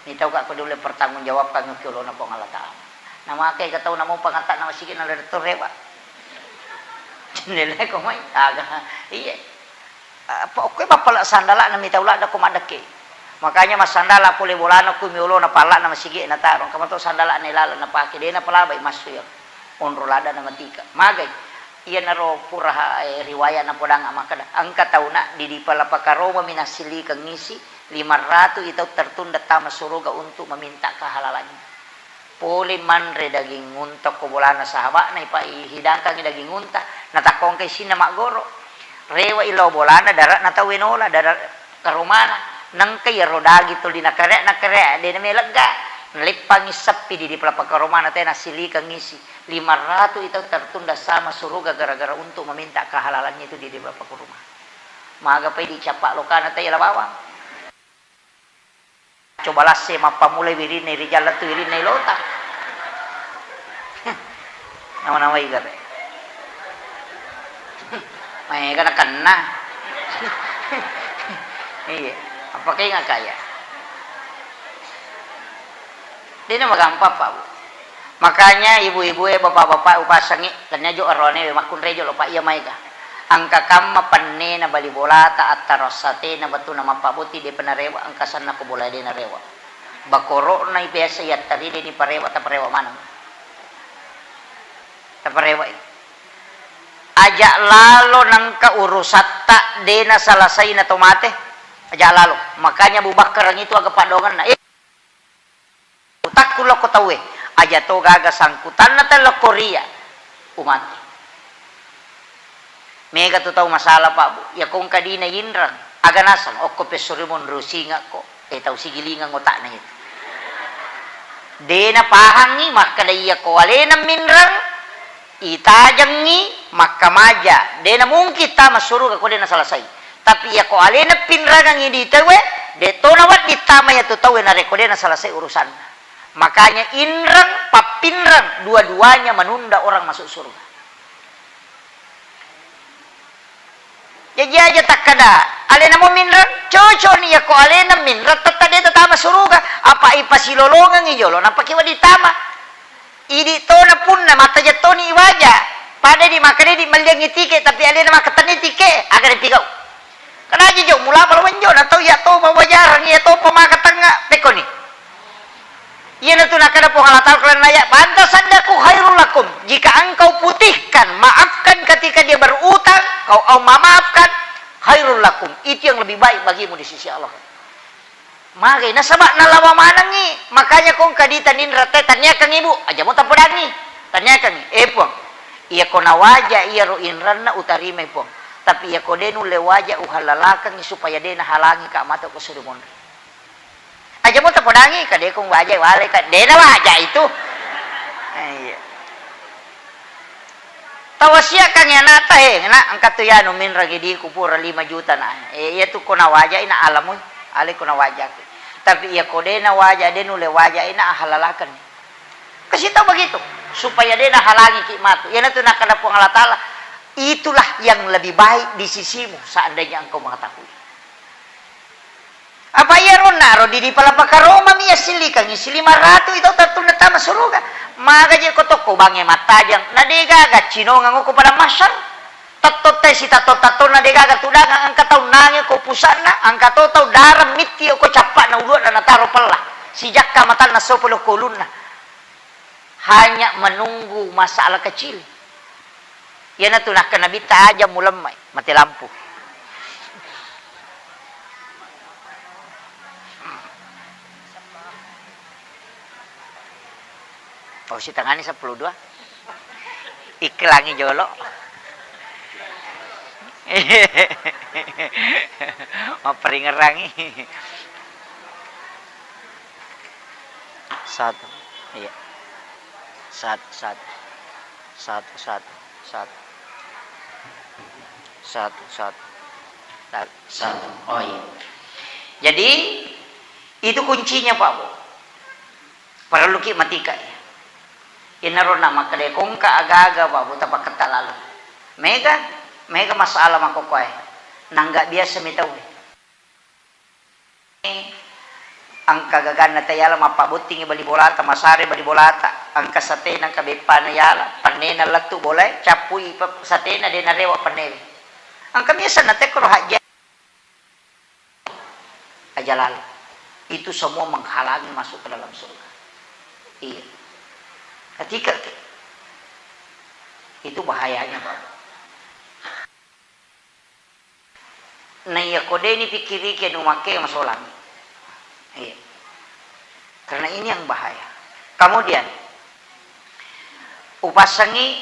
Mitauka ko diulle pertanggungjawabkan ki olona Puang Allah Ta'ala. Namakai ka tau namo pangatta'na masigi na lettu rewa. Jendela ko mai, aga, iya. Apa okkoe mappala sandala'na mitau ladda ko maddekke. Makanya massandala pole bolana ko mi olona palla'na masigi na taro. Engka mato sandala'na laleng napake, de' napalabai massu ya. Onro ladda na matika. Magai. Iyanaro pura, eh, riwaya napodang makkeda, engka tauna didi pala pakaroma mi nassilikeng isi lima ratu i tau tertunda tama suruga untuk meminta kehalalannya. Pole manre daging unta ko bolana sahaba'na, ipa-, ihidangkangi daging unta, Natakkongka isinna maggoro. Rewe'i lao bolana, dare'na tauwe nola, dare' karomana. Nengka iyaro daging tuli nakare', nakare', de' namelegga. Naleppangngi seppi di, di palappa karomana, tena silikeng isi. Lima ratu i tau tertunda sama suruga gara-gara untuk meminta kehalalannya itu di, di palappa karoma. Maga pai dicappa lokana tau yala bawang. Coba lasse mappamulai wirinna rijang lettu wirinna ilota. Nama-namai gare. Maega nakenna. Iya, apa kainga kaya? Dena magampang, Pak, Bu. Makanya ibu-ibu e, bapak-bapak, upasangi, tania jo arone makkunrai jo lo, Pak, iya maega. Engka kamma pennena bali bolata, attaro satena betuna mappabboti, depa narewa, engka sanna ko bola de narewa. Bakoro'na biasa yattari de ni parewa, taparewa maneng. Taparewa i. Aja lalo nengka urusatta de nasalasai na to mate. Aja lalo. Makanya Abu Bakar itu aga paddoangenna. Eh, Utakku lokko tauwe, aja to gaga sangkutanna tau lokko ria, umati. Mega tu tau masalah, Pak, Bu. Iya ko engka dina inreng, aga naseng, okko pessuri monro singakko, eh, tau sigilingeng otakna itu. De napahangngi makkeda iya ko alena minreng, itajengngi makkamaja, de namungkin tama suruga ko de nasalasai. Tapi iya ko alena pinrangengngi di tauwe, de to nawedding tama iya tu tauwe narekko de nasalasai urusanna. Makanya inreng, pappinreng, dua-duanya menunda orang masuk surga. Jaji aja takkeda, alena mo minreng, cocok ni iya ko alena minreng, tetta de tatama suruga. Apa ipasilolongengngi jolo, nappa ki wedding tama. Idi tona punna, mattaja toni iwaja. Pada di makkeda di melliangngi tike, tapi alena makkatenni tike, aga dipigau. Kena aja jo, mula pala wenjo, na tau iya to pawajarang, iya to pamaka tengnga, pekkoni. Iyanatu nakkeda Puang Allah Ta'ala, kulanna ayat, "Fa an tasaddaqu khairul lakum." Jika engkau putihkan, maafkan ketika dia berutang, kau, kau memaafkan, khairul lakum. Itu yang lebih baik bagimu di sisi Allah. Magai nasaba nalawa manengngi, makanya ko engka dita ninreng te, tanniakengngi, Bu, aja mo tapodangngi, tanniakengngi, eh Puang, iya ko nawaja iyaro inrenna utarimai Puang, tapi iya ko de nulle waja uhalalakengngi supaya de nahalangi ka matu ko suri monri. Aja mo tapodangngi, ka de ko waja wale ka, de nawaja itu. Eh, iya. Tawasiakkangngi ana'ta, he, nak, engka tu yanu minreng idiku pura lima juta na. Eh, iya tu ko nawajai na alamui, ale ko nawajaki. Tapi iya ko de nawaja, de nulle wajai na ahalalaken. Kasih tahu begitu, supaya de nahalangi ki matu. Iyanatu nakkeda Puang Allah Ta'ala, itulah yang lebih baik di sisimu seandainya engkau mengetahui. Apa iyaro naro di, di palapaka Roma mi yassilikangngi silima ratu itu tertunda tama suruga. Maga je ko tokko bangnge mattajang, na de gaga cinongeng ko padang mahsyar. Tattotta sitattong-tattonna de gaga tudangang, engka tau nange ko pusanna, engka to tau darang mitti ko cappana uluanna nataro pella. Sijakka matanna sopo lo ko ulunna. Hanya menunggu masalah kecil. Iyanatu nakkeda Nabitta, aja mulemmai, mati lampu. Oh, sitengani seppulo dua. Iklangi jolo. Mapperingerangi. Satu. Iya. Satu, satu. Satu, satu, satu. Satu, satu. Satu, satu. Oh, iya. Jadi, itu kuncinya, Pak, Bu. Parelluki matika, iya. Inaro na makkeda kongka aga-aga, Pak, Bu, tapakketta lalu. Mega, mega masalah makkokkoe. Nangga biasa mi tauwe. Engka gaganna tayala, mappabbottingi bali bolata, masare bali bolata, engka satena, engka beppana yala, pannena lettu bolae, cappui pe-, satena, de narewa pannewe. Engka mi asenna tekkoro hajja-, aja lalo. Itu semua menghalangi masuk ke dalam surga. Iya. Ketika ke-, itu bahayanya, Pak. Na iya ko de ni pikkiriki anu makke masolang. Iya. Karena ini yang bahaya. Kemudian, upassangi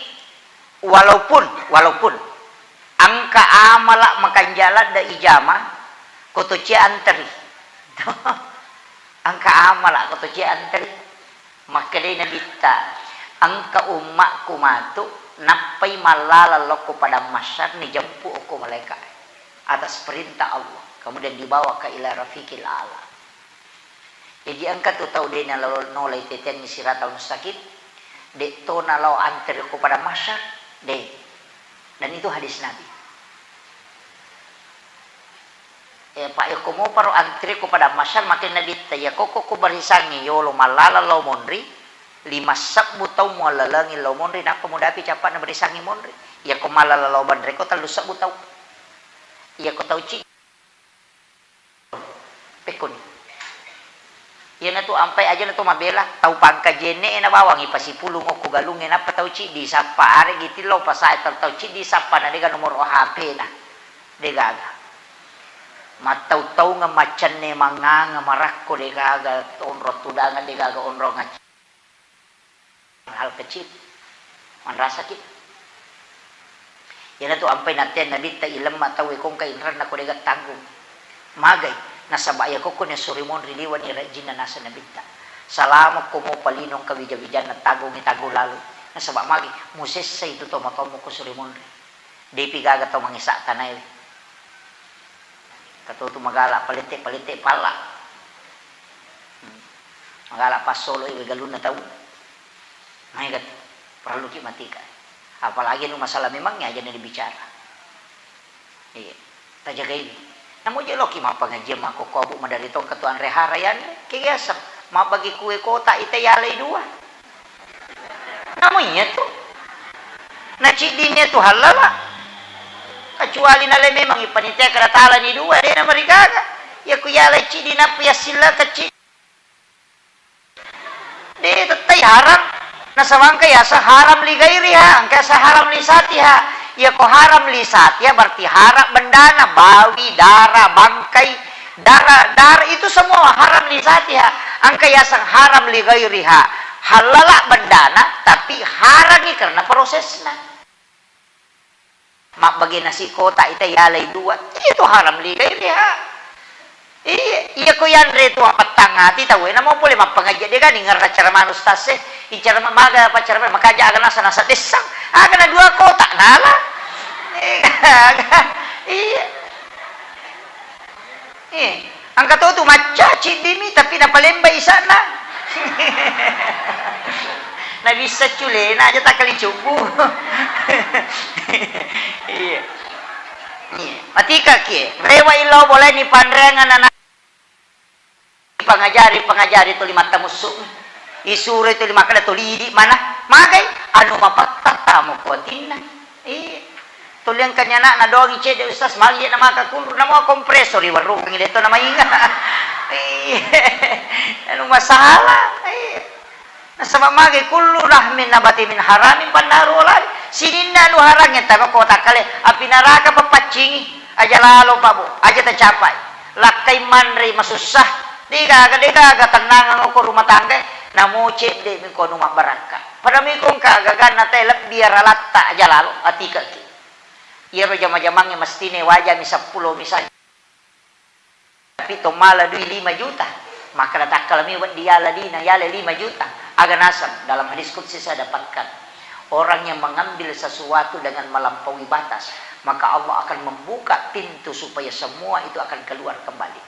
Walaupun, walaupun engka amala makanja ladde ijama, ko to cia anteri. Engka amala ko to cia anteri. Makkedai Nabitta, engka ummakku matu nappai mallala lokko padang mahsyar, nijeppu okko malaika atas perintah Allah, kemudian dibawa ke ila rafiqil a'la. Jaji engka tu tau de nalo-, nolai teteangngi siratal mustaqim, de to nalao anteri ko padang mahsyar, de. Dan itu hadis Nabi. Eh, pa yako moparo anteri ko padang mahsyar, makkeda Nabitta, iya kokko ko barisangngi yolo mallala lao monri, lima sebbu tau muallalengi lao monri, nappa mudapi cappa'na barisangngi monri. Iya ko mallala lao banre ko tellu sebbu tau. Iya ko tau ci Pekkoni. Iyanatu ampai aja nato mabela, tau pangkaji enne e nabawangi pasipulung okko galungnge, nappa tau ciddi sappa, aregi tillau pasae tau, tau ciddi sappa na dega nomoro H P na. Degaga. Mattau-taungeng, maccenne mangngangeng, marakko degaga, onrong tudangeng degaga, onrong acc- Hal kecil. Manrasaki. Iyanatu ampai natteang Nabitta, ilemma tauwe ko engka inranna ko dega tanggung. Magai, nasaba iya kokko ni suri monri liwani rajinna naseng Nabitta. Salamo ko mopa lino engka wija-wijanna tanggungi tanggung lalu. Nasaba magi, musessai tu tomatoammu ko suri monri. Depi gaga tau mangesa tanaewe. Engka totu magala palette-palette palla. Hmm. Magala passoloi galunna tau. Maega tu, parelluki matika. Apalagi anu masalah memang aja na dibicara. Iya. Tajagaiwi. Namo je loki mappangajian makkokkoe, Bu, madari tongka tu anre hara yanre. Kegiasa. Mabbagi kue kota ita yalai dua. Namo iya tu. Na ciddinna tu hallala. Kecuali nale memang ipanitia kada talani dua, de na marigaga. Iya ku yalai ciddi nappa yassilla kecil. De tettai haram. Nasaba engka yaseng haram li gairiha, engka yaseng haram li satiha. Iya ko haram li satiha berarti haram bendana, bawi, dara, bangkai, dara, dara itu semua haram li satiha. Engka yaseng haram li gairiha. Hallala bendana, tapi harangi karena prosesna. Mabbage nasi kota ita yalai dua. Iya tu haram li gairiha. Iya, iya ko yanre tu appattangati tauwe, namo pole mappangaji, dega ningerra ceramah ustaz e, icara ma-, maga apa ceramah, makaja aga nasa, nasa dessang, aga na dua kota nala. Iya. Eh, engka to tu macca ciddimi tapi napalemba isa'na. Nabissa culena aja takkali cubbu. Iya. Iya. Matika kie. Rewa illau boleh ni panreangan anak. Pangajari, pangajari tuli mattamussu. Isuro tuli makkeda tuli idi mana. Magai anu mapattata mo kuatinna. Iya. Tuli engkani ana'na doangi cedde, Ustaz, magi je namaka kunru, namo kompresor iwerrukengngi, de to namainga. Iya. Anu masalah. Iya. Nasaba magi kullu lahmin nabati min haramin fannaru aula bih. Sininna anu harangnge taba ko takkale, api naraka papaccingi. Aja lalo, Pak, Bu. Aja tacapai. Lakkai manre masussa. Degaga, degaga tennangeng ko rumah tangga. Namo cedde mi ko anu mabbarakka. Pada mi ko engka gaganna te lebbi aralatta aja lalo, atikaki. Iyaro jama-jamangnge mestine wajami seppulo misalnya. Tapi to mala dui lima juta, makkeda takkala mi wedding yala dina, yala lima juta. Aga naseng, dalam hadis qudsi saya dapatkan, orang yang mengambil sesuatu dengan melampaui batas, maka Allah akan membuka pintu supaya semua itu akan keluar kembali.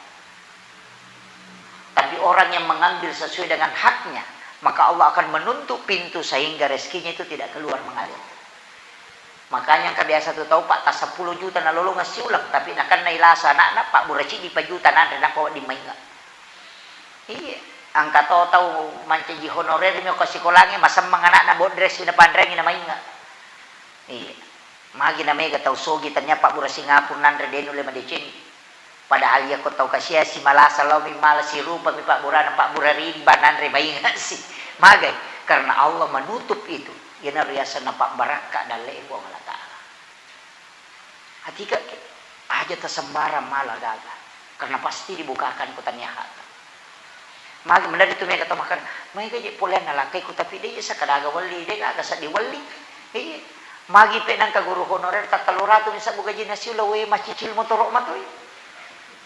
Tapi orang yang mengambil sesuai dengan haknya, maka Allah akan menutup pintu sehingga rezekinya itu tidak keluar mengalir. Makanya engka biasa tu tau, Pak, ta seppulo juta nalolongeng siuleng, tapi nakennai lasa anakna, pabbura ciddi pa juta nanre, nappa wedding mainga. Iya, engka to tau mancaji honorer mi ko sikolangnge, masemmeng anakna, bodresi napanreangi namainga. Iya. Magi na mega tau sogi, tania pabbura Singapura nanre de nulle madeceng. Padahal iya ko tau kasiasi malasa lao mi mala sirupa mi pabburana, pabbura rimba nanre mainga si. Magai? Karena Allah menutup itu. Iyana riasanna pabbarakka dalle Puang Allah Ta'ala. Atika ke? Aja tasembarang mala gaga. Karena pasti dibukakan ko tania hata. Magi mendadak tu mega tau makkeda, "Mega je poleanna lakkai ku, tapi de je sakadaga welli, de gaga seddi welli." Iya. Magi pe nangka guru honorer tattellu ratu mi sabbu gajinna siuleng, we, macicil motoro matoi.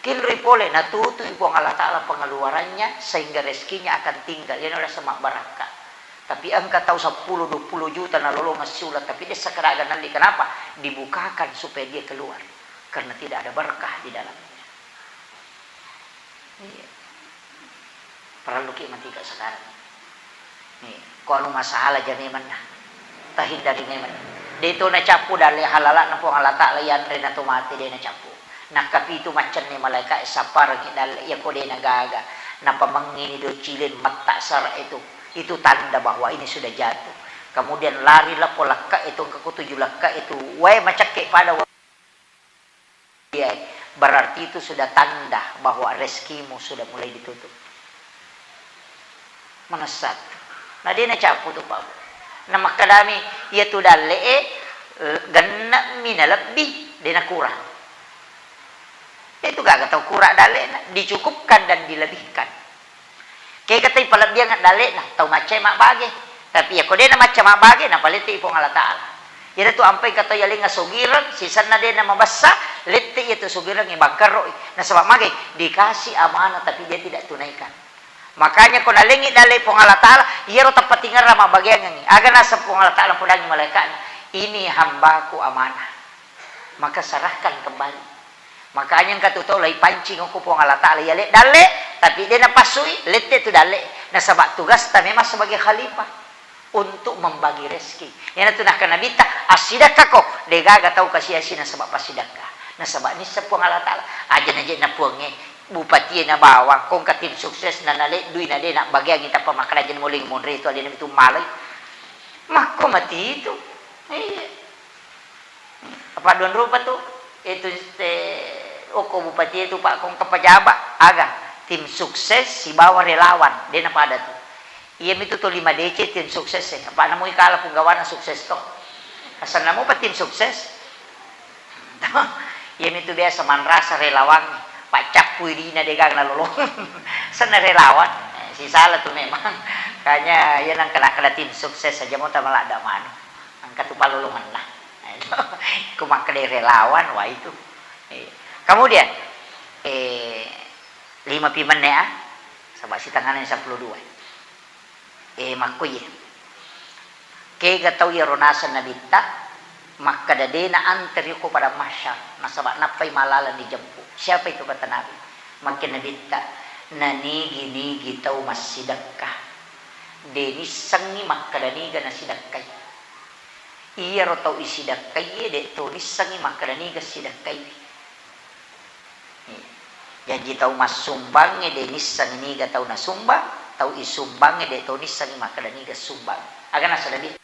Kinroi pole, natutui Puang Allah Ta'ala pengeluarannya sehingga rezekinya akan tinggal. Iyana rasa mabbarakka. Tapi engka tau seppulo dua puluh juta nalolongeng siuleng, tapi de' sekadaga nalli. Kenapa? Dibukakan supaya dia keluar. Karena tidak ada berkah di dalamnya. Iya. Parelluki matika sekarang. Nih, ko anu masalah ja memanna. Tahindari memang. De' to nacappu dalle halala'na Puang Allah Ta'ala, yanre na to mate de' nacappu. Nakkapitu maccenne malaeka' sapparengngi dalle, iya ko de' nagaga. Napamengngini do cilin matta sara itu. Itu tanda bahwa ini sudah jatuh. Kemudian lari lappo lakka itu, engka ko tuju lakka itu. Wae macakke pada wa- Iya, berarti itu sudah tanda bahwa rezekimu sudah mulai ditutup. Manessat. Na de' nacappu tu, Pak. Na makkedami, iya tu dalle'e, eh, genne'mi nalebbi, de' nakurang. Itu gaga tau kura dalle'na, dicukupkan dan dilebihkan. Kega tau ipalebbiang dalle'na, tau maccae mabbage. Tapi iya ko de' namacca mabbage, napalette i Puang Allah Ta'ala. Iyana tu ampai engka tau yalengnga sogireng, sisenna de' namabessa, lette iya tu sogireng, ibangkaroi. Nasaba' mage, dikasih amanah tapi dia tidak tunaikan. Makanya ko nalengngi dalle Puang Allah Ta'ala, iyaro tappatingerra mabbageangengngi. Aga naseng Puang Allah Ta'ala podangngi malaeka'na, "Ini hambaku amanah." Maka serahkan kembali. Makanya engka tu tau laipancing okko Puang Allah Ta'ala, yale dalle, tapi de' napassui, lette tu dalle. Nasaba' tugasta memang sebagai khalifah untuk membagi rezeki. Iyana tu nakkeda Nabitta, "Assidekkako, de' gaga tau kasi-asi nasaba' passidekka." Nasaba' nisseng Puang Allah Ta'ala, aja' naje'na Puangnge, bupatie na bawang, ko engka tim sukses na naleddui na de' nabbageangngi tappa makkeda aja' na muling monri tu alena mitu malai. Makko mati itu. Iya. Apa duang rupa tu? Itu te, okko bupati itu, Pak, ko engka pejabat, aga, tim sukses sibawa relawan, de' napada tu. Iya mitu tu lima D C tim sukses e. Apa namui kala punggawana sukses to. Asanna mupa tim sukses. Iya mitu biasa manrasa relawan, paccappui dina de' gaga nalolong. Senna relawan, eh, sisala tu memang. Kanya iya nangkada-kada tim sukses aja' mo tamaladda manu. Engka tu palolongenna. Ko makkeda relawan, wah itu. Eh, kemudian, eh, lima pi menne, ah, saba' sitengana seppulo dua. Eh, makko iye. Kega tau iyaro naseng Nabitta, makkeda de' naanteri ko padang mahsyar, nasaba' nappai malaleng dijemput. Siapa itu, kata Nabi? Makkeda Nabitta, nanigi-nigi tau massidekka, de' nissengngi makkeda niga nasidekkai. Iyaro tau isidekkaie de' to nissengngi makkeda niga sidekkaiwi. Iya. Jaji tau massumbangnge de' nissengngi niga tau nasumbang, tau isumbangnge de' to nissengngi makkeda niga sumbang. Aga nasaba'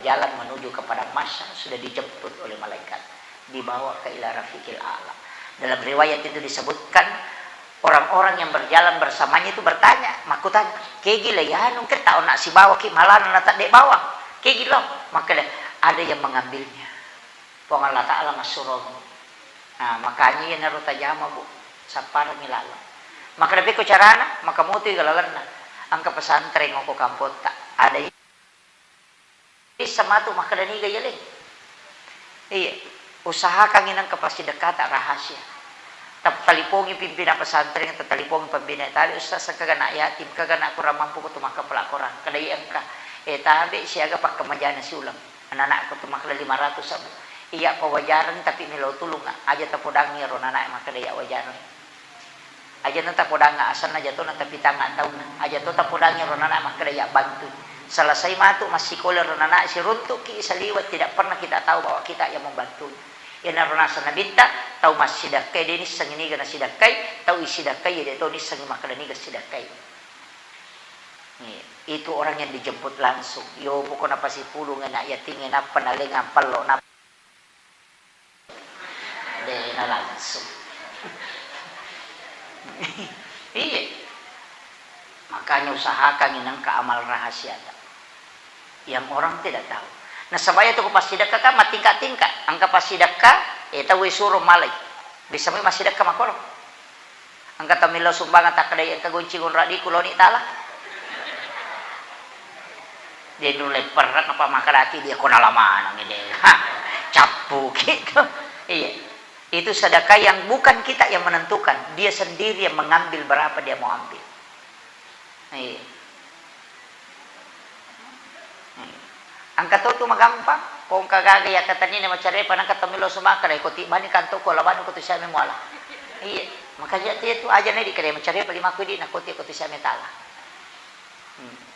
jalan menuju ke padang mahsyar sudah dijemput oleh malaikat, dibawa ke ila rafiqil a'la. Dalam riwayat itu disebutkan, orang-orang yang berjalan bersamanya itu bertanya, makkutana, "Kegi le anu, engka ta onna sibawaki malana na tadde bawang? Kegi lo?" Makkeda, "Ada yang mengambilnya. Puang Allah Ta'ala massuromi." Nah, makanya iyanaro tajama, Bu, sapparengngi laleng. Makkeda, "Pekko carana?" Maka motoi ga lalenna. Engka pesantren okko kampotta. Ada Isseng matu makkeda niga iya le. Iya, usahakangngi nengka passidekkata rahasia. Tattalipongi pimpinan pesantren, tattalipongi pembina tali, "Ustaz, engkaga anak yatim, engkaga anak kurang mampu ko tu makkapala Korang." Kada iya engka, eh, tabe siaga pakkemajana siuleng. Anak-anak ko tu makkeda lima ratus abu. Iya pawajareng tapi melo tulung, aja tapodangi ro anak makkeda iya wajareng. Aja na tapodangnga asenna, aja to na tapitang taunna, aja to tapodangngi ro anak makkeda iya bantui. Selesai matu massikola ro anak, siruntukki saliweng, tidak pernah kita tahu bahwa kita yang membantui. Iyanaro naseng Nabitta, tau massidekkai de nissengngi niga nasidekkai, tau isidekkai de to nissengngi makkeda niga sidekkai. Itu orang yang dijemput langsung. Yo pokona pasipulung anak yatingnge nappa nalengang pello nappa De na langsung. Iya. Makanya usahakan nengka amal rahasiata. Yang orang tidak tahu. Nasaba iya tu ko passidekka kan matingka-tingka. Engka passidekka, eh, tau isuro malai. Bisa mai massidekka makkoro. Engka tau millau sumbangan takkedai engka gonci gonradiku loni tala. Denru lepperreng apa makkedaki dia ko nala maneng de. Ha, cappuki to. Iya. Itu sedekah yang bukan kita yang menentukan, dia sendiri yang mengambil berapa dia mau ambil. Iya. Iya. Engka to tu magampang, ko engka gaga yakkatenni na macarepa, nengka to melo sumakka, dai ko tibbani kantokku, alabani ko tu siame muala. Iya, makanya tu aja na dikere macarepa limakku di, na ko ti ko tu siame tala. Hmm.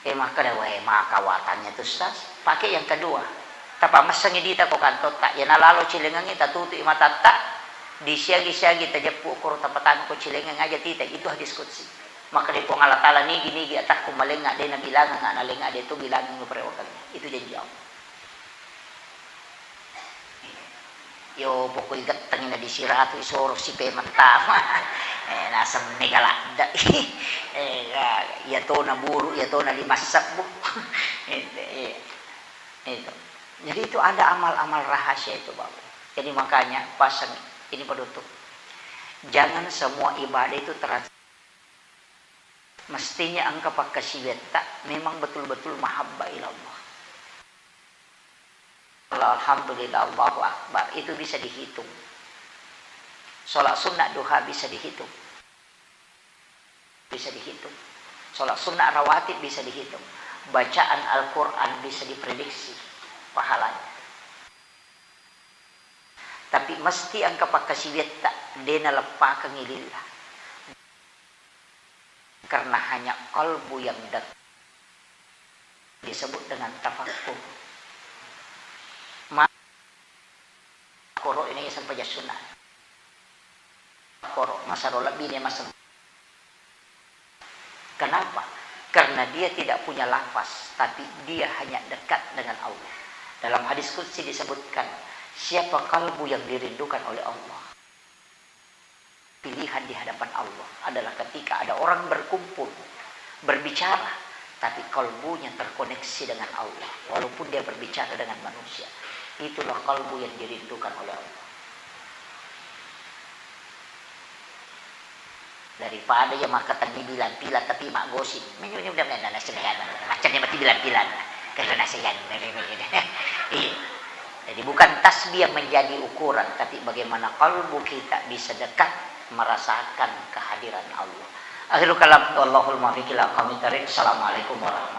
Eh, makkeda, "Wae, maka watangnge tu, Ustaz." Pake yang kedua. Tapamessengi dita ko kantotta, iyana lalo cilengengngi, tatutui matatta, disiagi-siagi tajeppu okkoro tapatama ko cilengeng aja tita, itu hadis qudsi. Makkeda Puang Allah Taala, "Nigi-nigi atakku malengnga, de nabilangengnga, nalengnga de tu bilangengngi perewakengnge." Itu janji Allah. Yo, pokoi gettengi na disiratu, isoro sipe mettama. Eh, naseng mega ladde. Eh, ya, iya tona buru, iya tona lima sebbu. Itu, iya. Itu. Jadi itu ada amal-amal rahasia itu, Bapak. Jadi makanya pasang ini penutup. Jangan semua ibadah itu terasa. Mestinya engka pakkasiwiatta memang betul-betul mahabbah ila Allah. Alhamdulillah, Allahu Akbar, itu bisa dihitung. Sholat sunnah duha bisa dihitung. Bisa dihitung. Sholat sunnah rawatib bisa dihitung. Bacaan Al-Quran bisa diprediksi pahalanya. Tapi mesti engka pakkasiwiatta, de naleppakengngi lillah. Karena hanya kalbu yang dekat disebut dengan tafakkur. Ma-, koro ini sampai jasuna. Koro, masaro lebbi ne masem-, Kenapa? Karena dia tidak punya lafaz, tapi dia hanya dekat dengan Allah. Dalam hadis qudsi disebutkan, siapa kalbu yang dirindukan oleh Allah? Pilihan di hadapan Allah adalah ketika ada orang berkumpul, berbicara, tapi kalbunya terkoneksi dengan Allah, walaupun dia berbicara dengan manusia. Itulah kalbu yang dirindukan oleh Allah. Daripada iya makkatenni bilang-bilang tapi maggosip. Menyo-, menyo-, menyo-, menyo-, macamnya mati bilang-bilang. Karena saya, iya. Jadi bukan tasbih yang menjadi ukuran, tapi bagaimana kalbu kita bisa dekat merasakan kehadiran Allah. Akhirul kalam, wallahul muwaffiq ila aqwamit thariq. Assalamualaikum warahmatullahi